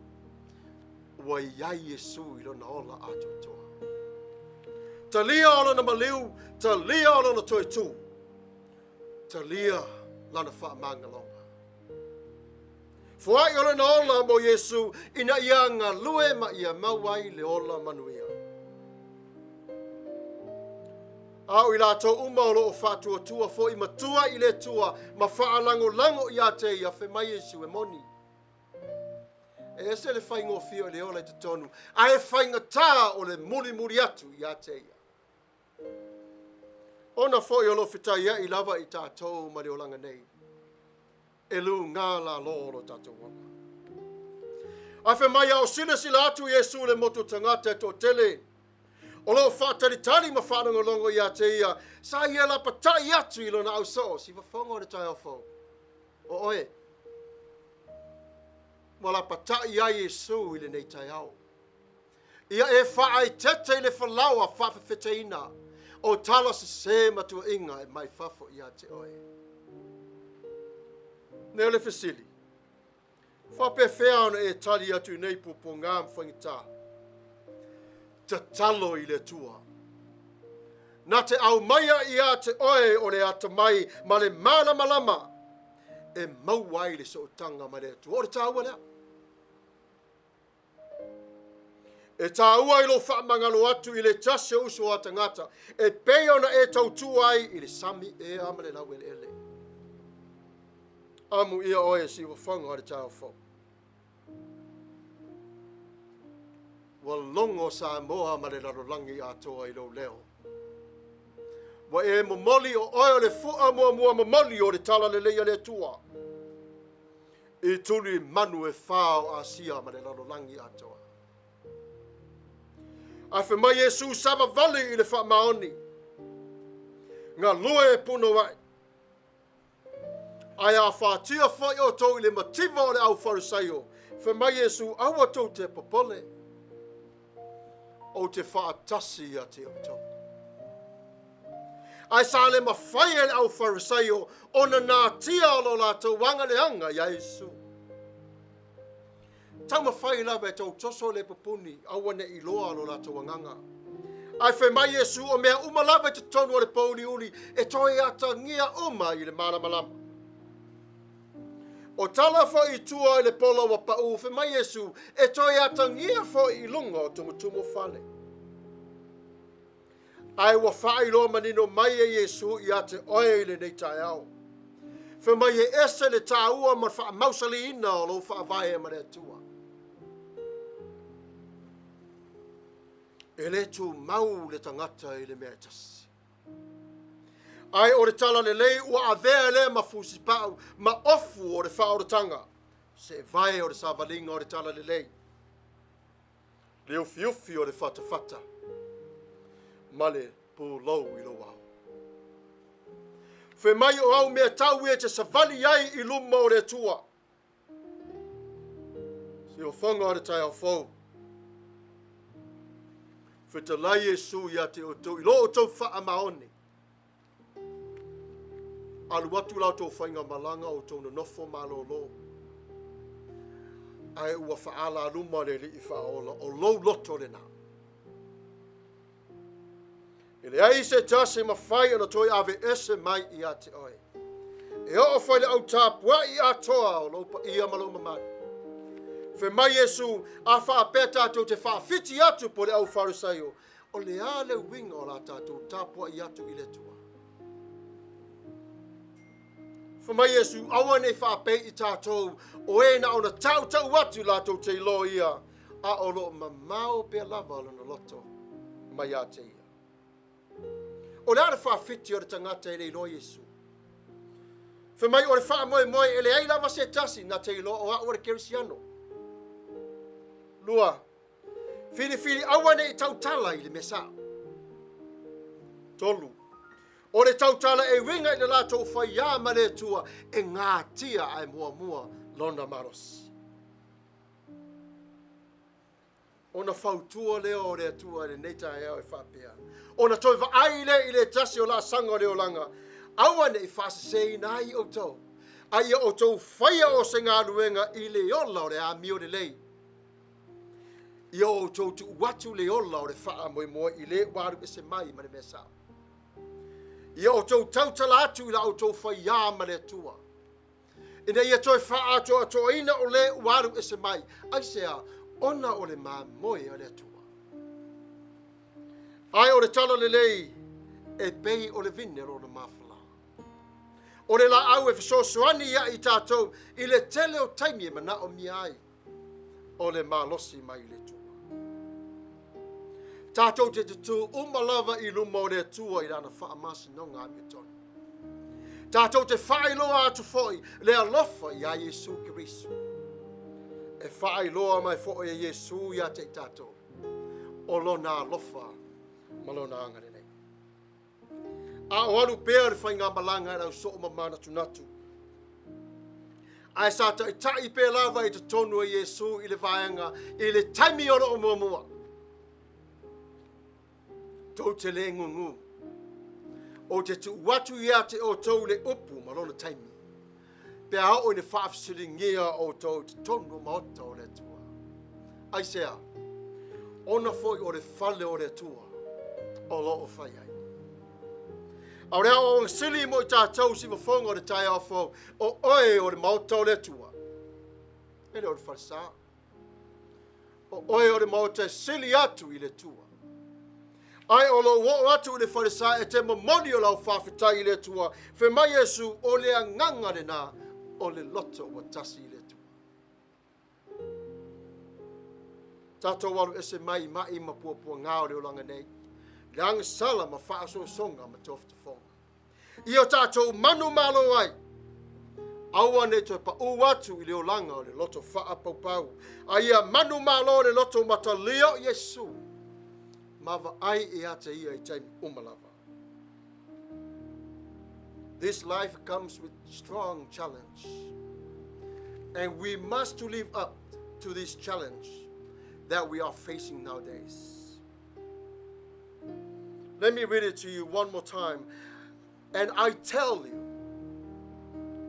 ua i ai Iesu i lona ola atoatoa. Talia o lona maliu, talia o lona toetū, talia lana faamagaloga. Foai o lona ola mo Iesu ina ia galue ma ia maua ai le ola manuia. A o i latou uma o loo faatuatua foi matua i le Atua ma faalagolago ia te ia, fai mai Iesu e moni. E ese le faigofie o le ola i totonu, ae faigata o le mulimuli atu ia te ia. Ona foi o lo fetaiaʻi lava i tatou ma le olaga nei, e lugā lalo o lo tatou ola. Ae fai mai a o silasila atu Iesu i le motu tagata e toatele, o lo o faatalitali ma faalogologo ia te ia, sa ia lapataʻi atu i lona ausoo, sivafoga o le taeao fou. O oe, ua lapataʻi ai Iesu i lenei taeao. Ia e faaeteete i le falaoa faafefeteina o tala sesē ma tuuaiga e mai fafo ia te oe. Nei o le fesili, faapefea ona e tali atu i nei puapuaga ma faigata? Tatalo i le Atua. Na te aumaia ia te oe o le atamai ma le malamalama e maua ai le sootaga ma le Atua. O le taua lea. E tāua i lou faamagalo atu i le tasi o uso a tagata, e pei ona e tautua ai i le sami ea ma le laueleele. Amu ia oe e siuafaga o le taeao fou. Ua logo Samoa ma le lalolagi atoa i lou leo. Ua e momoli o oe o le fua muamua momoli o le talalelei a le Atua. I tuli manu e whā o Asia ma le lalolagi atoa. Ae fai mai Iesu savavali i le faamaoni. Galue e punouai. Ae a whātia foi outou i le mativa o le au Farisaio, fai mai Iesu, aua tou te popole. Ou te faatasi ia te outou. Ae sa le mafai e le au Farisaio ona natia o lo latou agaleaga iā Iesu. Taumafai lava e tautoso le pupuni, aua ne i iloa lo latou agaga. Ae fai mai Iesu, o mea uma lava i totonu o le pōuliuli e toe atagia uma i le malamalama. O tala foi i tua i le pola ua paʻū, fai mai Iesu, e toe atagia foi i luga o tumutumu o fale. Ae ua faailoa manino mai e Iesu ia te oe i lenei taeao. Fai mai e ese le tāua ma le faamausaliina o lou faavae ma le Atua. E le tumau le tagata i le mea e tasi. Ae o le talalelei ua avea lea ma fusipau ma ofu o le faaolataga, se vae o le savaliga o le talalelei, le ufiufi o le fatafata ma le pulou i lou ao. Fai mai o au mea tau ia e te savali ai i luma o le Atua. Siuafaga o le taeao fou. Fetalai Iesu ia te outou i lo outou faamaoni. Alu atu la outou faigamalaga o outou nonofo malōlō. Ae ua faaala luma le Alii faaola o lou loto lenā. E leai se tasi e mafai ona toe aveese mai ia te oe. E oo foi le au tapuaʻi atoa o lou paia ma lou mamalu. Fai mai Iesu, a faapea tatou te faafiti atu po le au Farisaio, o le a le uiga o la tatou tapuaʻi atu i le Atua. Fai mai Iesu, aua nei faapei i tatou, o e na ona tautau atu latou te iloa ia, a o loo mamao pea lava lona loto mai ia te ia. O le a le faafiti o le tagata e le iloa Iesu. Fai mai o le faamoemoe e leai lava se tasi na te iloa o au o le Kerisiano. Lua, filifili aua nei tautala i le mea sao. Tolu, o le tautala e uiga i le latou faiā ma le Atua e gatia ae muamua lona malosi. Ona fautua lea o le Atua i lenei taeao e faapea, ona toe vaai lea i le tasi o laasaga o le olaga, aua ne i faaseseina ai outou, a ia outou faia o se galuega i le ola o le amio lelei. Ia outou tuu atu le ola o le faamoemoe i le ua alu ese mai ma le mea sao. Ia outou tautala atu i la outou faiā ma le Atua, ina ia toe faaatoatoaina o le ua alu ese mai. Aisea? Ona o le mamoe a le Atua. Ae o le tala lelei e pei o le vine lona mafala. O le laau e fesoasoani ia i tatou i le tele o taimi e manaomia ai o le malosi mai le Atua. Tatou te tutū uma lava i luma o le Atua i lana faamasinoga amiotonu. Tatou te faailoa atu foi le alofa iā Iesu Keriso. E faailoa mai foi e Iesu ia te i tatou o lona alofa ma lona agalelei. A o alu pea le faigamalaga e lausoo ma manatunatu. Ae sa taitai pea lava i totonu e Iesu i le vaega i le taimi o loo muamua. Tou te le gugu. Ou te tuu atu ia te outou le upu ma lona taimi. Pe a oo ina faafesiligia outou i totonu o maota o le Atua. Aisea? Ona foi o le fale o le Atua o loo fai ai. A o le aoaoga sili mo i tatou sivafoga o le taeao fou, o oe o le maota o le Atua. E le o le falesa. O oe o le maota e sili atu i le Atua. Ae o lou oo atu i le falesa e te momoli o lau faafetai i le Atua. Fai mai Iesu, o le agaga lena o le loto ua tasi i le Atua. Tatou alu ese mai mai ma puapuaga o le olaga nei. Le agasala ma faasoasoga ma tofotofoga. Ia tatou manumalo ai. Aua ne i toe paū atu i le olaga o le loto faapaupau. A ia manumalo le loto matalia o Iesu. Ma vaai ia te ia i taimi uma lava. This life comes with strong challenge. And we must to live up to this challenge that we are facing nowadays. Let me read it to you one more time. And I tell you,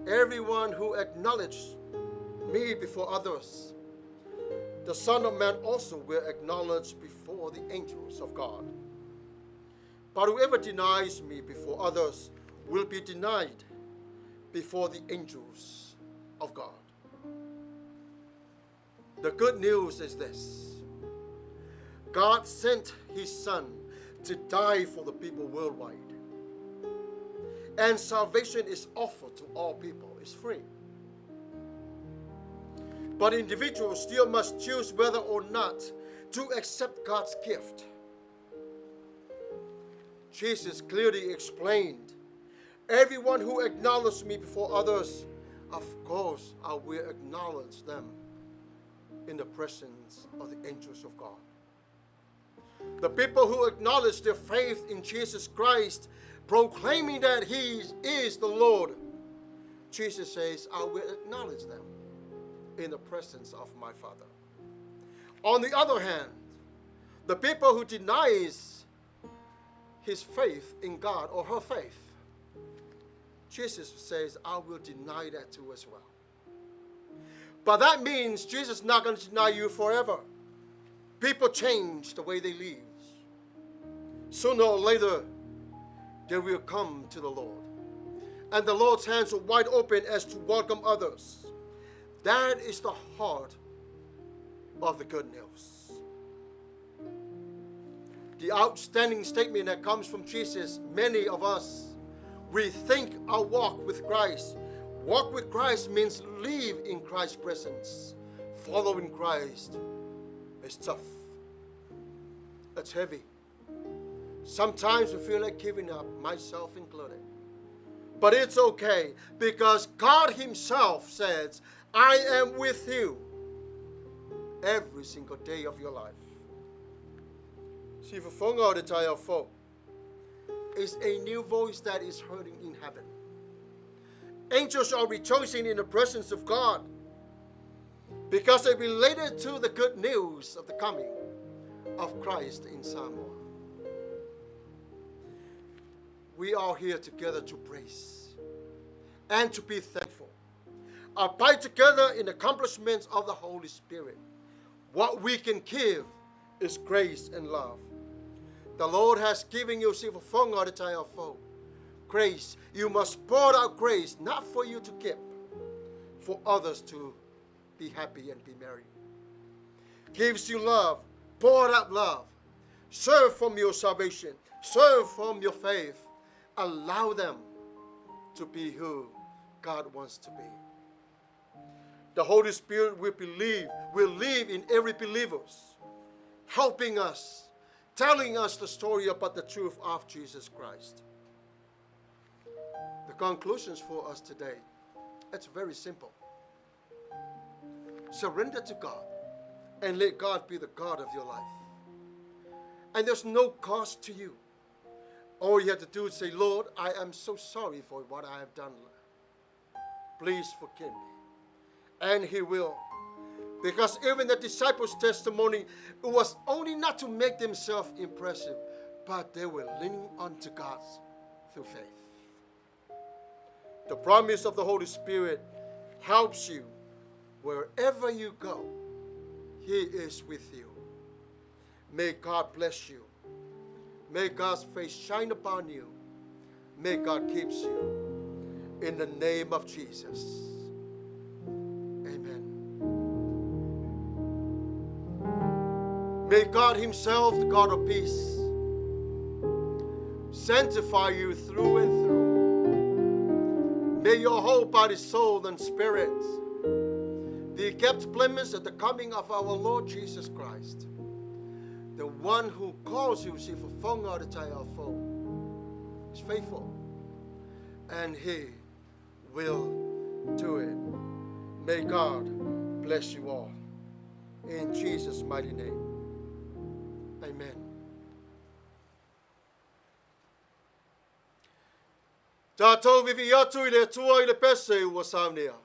everyone who acknowledges me before others, the Son of Man also will acknowledge before the angels of God. But whoever denies me before others will be denied before the angels of God. The good news is this: God sent his Son to die for the people worldwide. And salvation is offered to all people. It's free. But individuals still must choose whether or not to accept God's gift. Jesus clearly explained, everyone who acknowledges me before others, of course I will acknowledge them in the presence of the angels of God. The people who acknowledge their faith in Jesus Christ, proclaiming that he is the Lord, Jesus says, I will acknowledge them in the presence of my Father. On the other hand, the people who denies his faith in God or her faith, Jesus says, I will deny that too as well. But that means Jesus is not going to deny you forever. People change the way they live. Sooner or later, they will come to the Lord. And the Lord's hands are wide open as to welcome others. That is the heart of the good news. The outstanding statement that comes from Jesus, many of us, we think our walk with Christ. Walk with Christ means live in Christ's presence. Following Christ is tough. It's heavy. Sometimes we feel like giving up, myself included. But it's okay, because God himself says, I am with you every single day of your life. Sivafoga o le taeao fou is a new voice that is heard in heaven. Angels are rejoicing in the presence of God because they related to the good news of the coming of Christ in Samoa. We are here together to praise and to be thankful. Abide together in accomplishments of the Holy Spirit. What we can give is grace and love. The Lord has given you grace. You must pour out grace, not for you to keep, for others to be happy and be merry. Gives you love, pour out love. Serve from your salvation, serve from your faith. Allow them to be who God wants to be. The Holy Spirit will believe, will live in every believers, helping us, telling us the story about the truth of Jesus Christ. The conclusions for us today, it's very simple. Surrender to God and let God be the God of your life. And there's no cost to you. All you have to do is say, Lord, I am so sorry for what I have done. Please forgive me. And He will. Because even the disciples' testimony, it was only not to make themselves impressive, but they were leaning on to God through faith. The promise of the Holy Spirit helps you wherever you go. He is with you. May God bless you. May God's face shine upon you. May God keep you. In the name of Jesus. Amen. May God Himself, the God of peace, sanctify you through and through. May your whole body, soul, and spirit be kept blameless at the coming of our Lord Jesus Christ. The one who calls you, is faithful, and He will do it. May God bless you all. In Jesus' mighty name. Amen. Tātou vivi atu i le Atua i le pese ua saunea.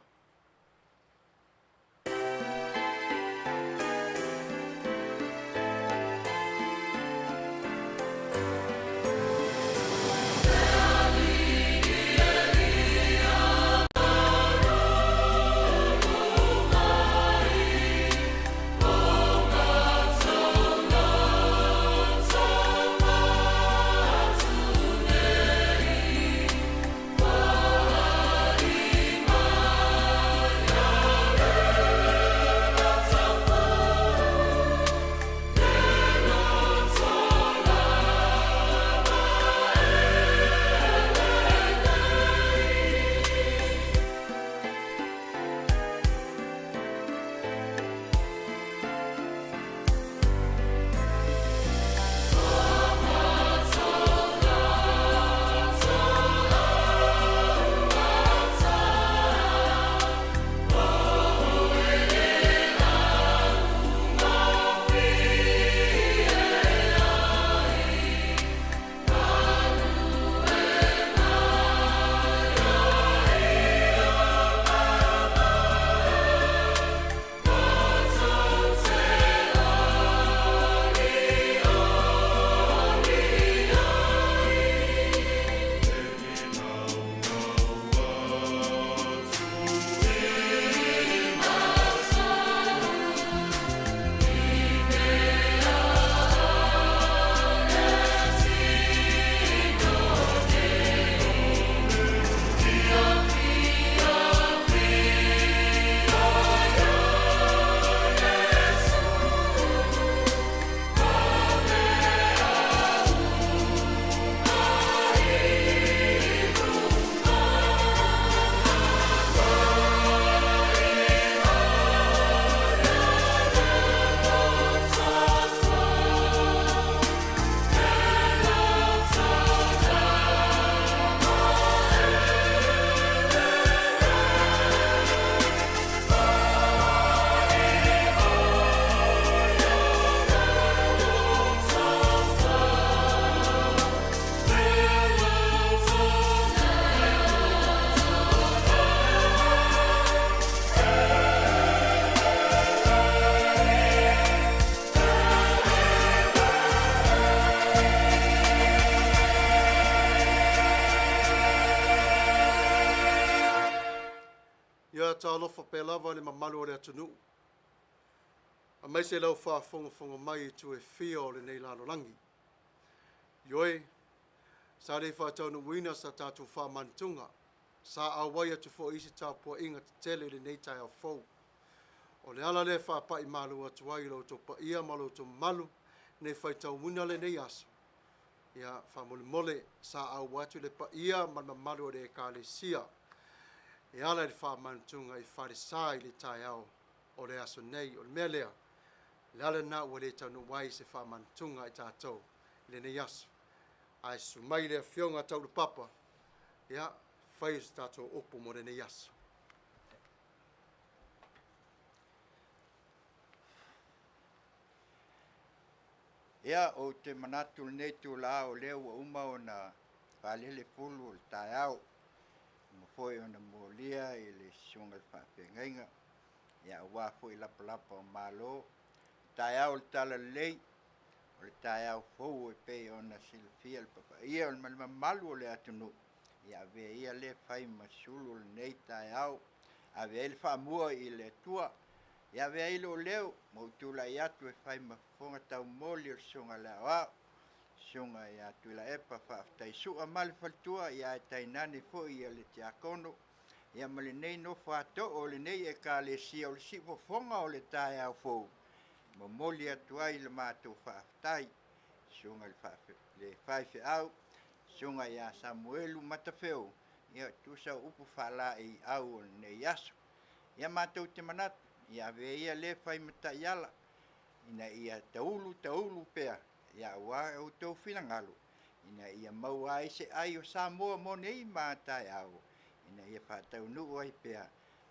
alofa pea lava le mamalu o le atunuu. Aemaise lau faafogafoga mai i itu e fia o lenei lalolagi. Ioe, sa le faataunuuina sa tatou faamanatuga, sa auai atu foi i isi tapuaiga tetele i lenei taeao fou. O le ala lea e faapai malu atu ai i lo outou paia ma lo outou mamalu, ne i faitauina lenei aso, ia faamolemole sa auai atu le paia ma le mamalu o le Ekalesia e ala i le faamanatuga i falesa i le taeao o le aso nei. O le mea lea, le ala lena ua le taunuu ai se faamanatuga i tatou i lenei aso. Ae susu mai le Afioga Taulupapa, ia, fai se tatou upu mo lenei aso. Ia, ou te manatu i lenei itula o lea ua uma ona faalele pulu o le taeao, uma foi ona molia i le susuga i le faafeagaiga, ia aua foi lapalapa o malo. O le taeao o le talalelei, o le taeao fou e pei ona silafia e le papaia ma le mamalu o le atunuu, ia avea ia lea fai ma sulu o lenei taeao, ave ai le faamua i le Atua, ia ave ai lou leo ma ou tulai atu e fai ma fofoga taumoli o le Susuga i le Aoao, Susuga ia Tuilaepa Faafetai ma le faletua, ia ae tainane foi ia le tiakono, ia ma lenei nofo a too o lenei Ekalesia o le siufofoga o le taeao fou, momoli atu ai le matou faafetai, Susuga i le faifeau, Susuga ia Samuelu Matafeo, ia tusa o upu faalaeiau o lenei aso. Ia matou te manatu, ia avea ia lea fai ma taiala, ina ia taulu taulu pea, ia aua outou finagalo, ina ia maua ai se ai o Samoa mo nei ma a taeao, ina ia faataunuu ai pea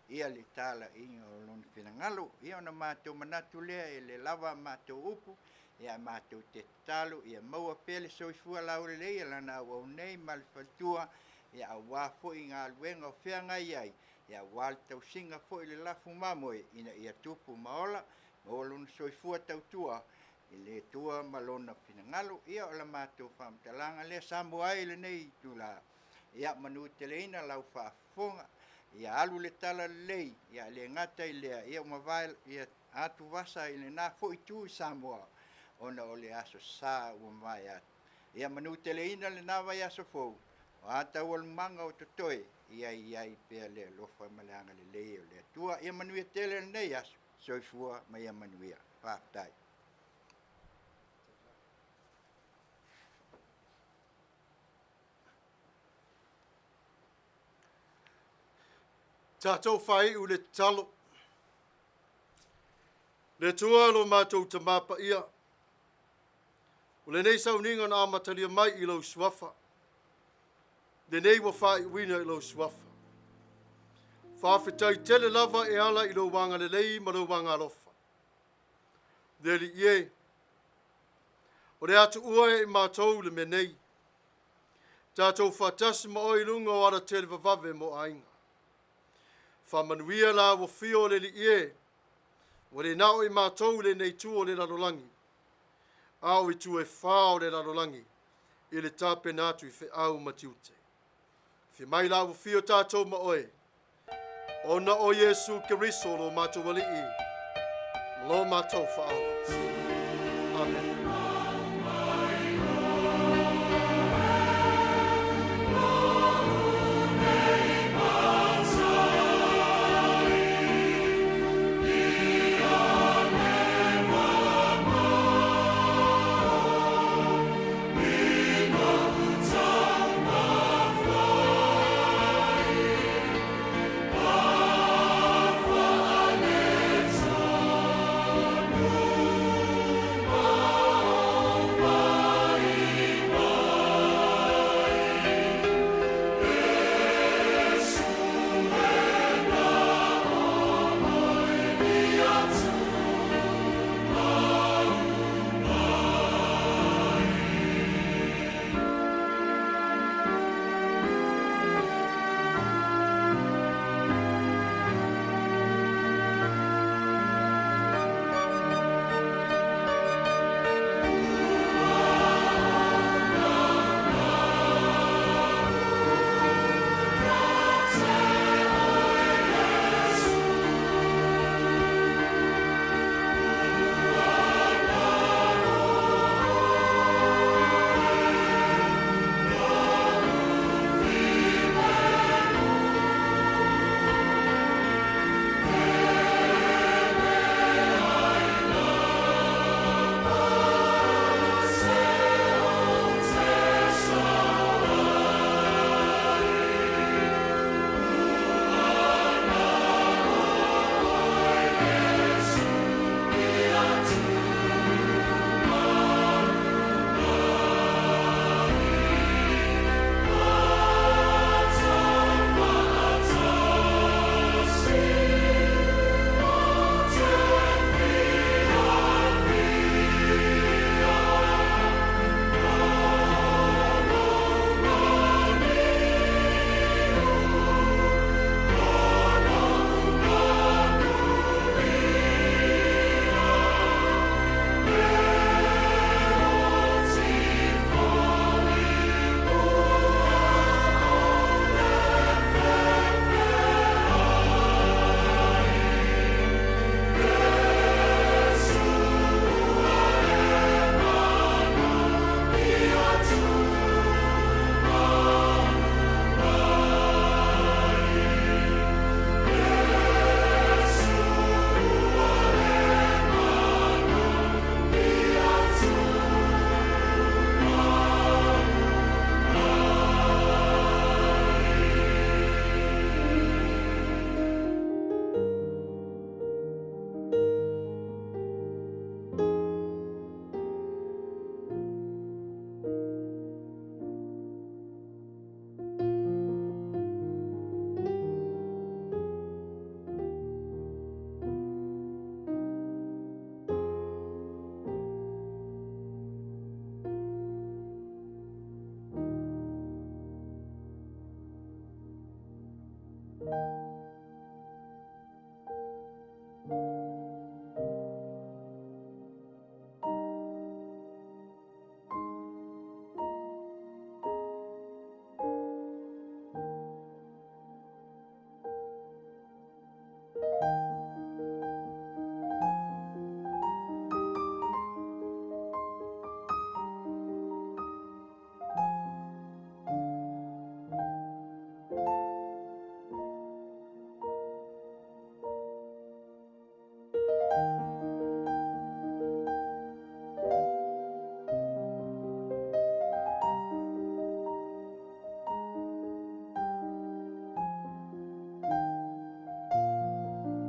ia le talaiga o lona finagalo. Ia ona matou manatu lea e le lava a matou upu, ia matou te tatalo ia maua pea le soifua laulelei e lana auau nei ma le faletua, ia aua foi galuega o feagai ai, ia aua le tausiga foi le lafu mamoe, ina ia tupu ma ola, maua lona soifua tautua i le Atua ma lona finagalo. Ia o la matou faamatalaga lea Samoa ai i lenei itula. Ia manuteleina lau faafofoga, ia alu le talalelei, ia le gata i lea, ia mavae ia atuvasa i lena foi itu i Samoa, ona o le aso sa ua mavae atu. Ia manuteleina lena vaiaso fou, o a taualumaga o totoe, ia i ai pea le alofa ma le agalelei o le Atua. Ia manuia tele lenei aso, soifua ma ia manuia. Faafetai. Tatou faaiu le tatalo. Le Atua lo matou Tamā paia, o lenei sauniga na amatalia mai i lou suafa, lenei ua faaiuina i lou suafa. Faafetai tele lava e ala i lou agalelei ma lou agalofa. Le Alii e, o le atu ua e i matou le mea nei, tatou faatasi ma oe i luga o ala tele vavave mo aiga. Faamanuia la ua fio o le Alii e, ua le nao i matou lenei tu o le lalolagi, a o itu e whā o le lalolagi, i le tapena atu i feau ma tiute. Fia mai la ua fio tātou ma oe, ona o Iesu Keriso lo mātou alii, ma lo mātou whaola. Amen.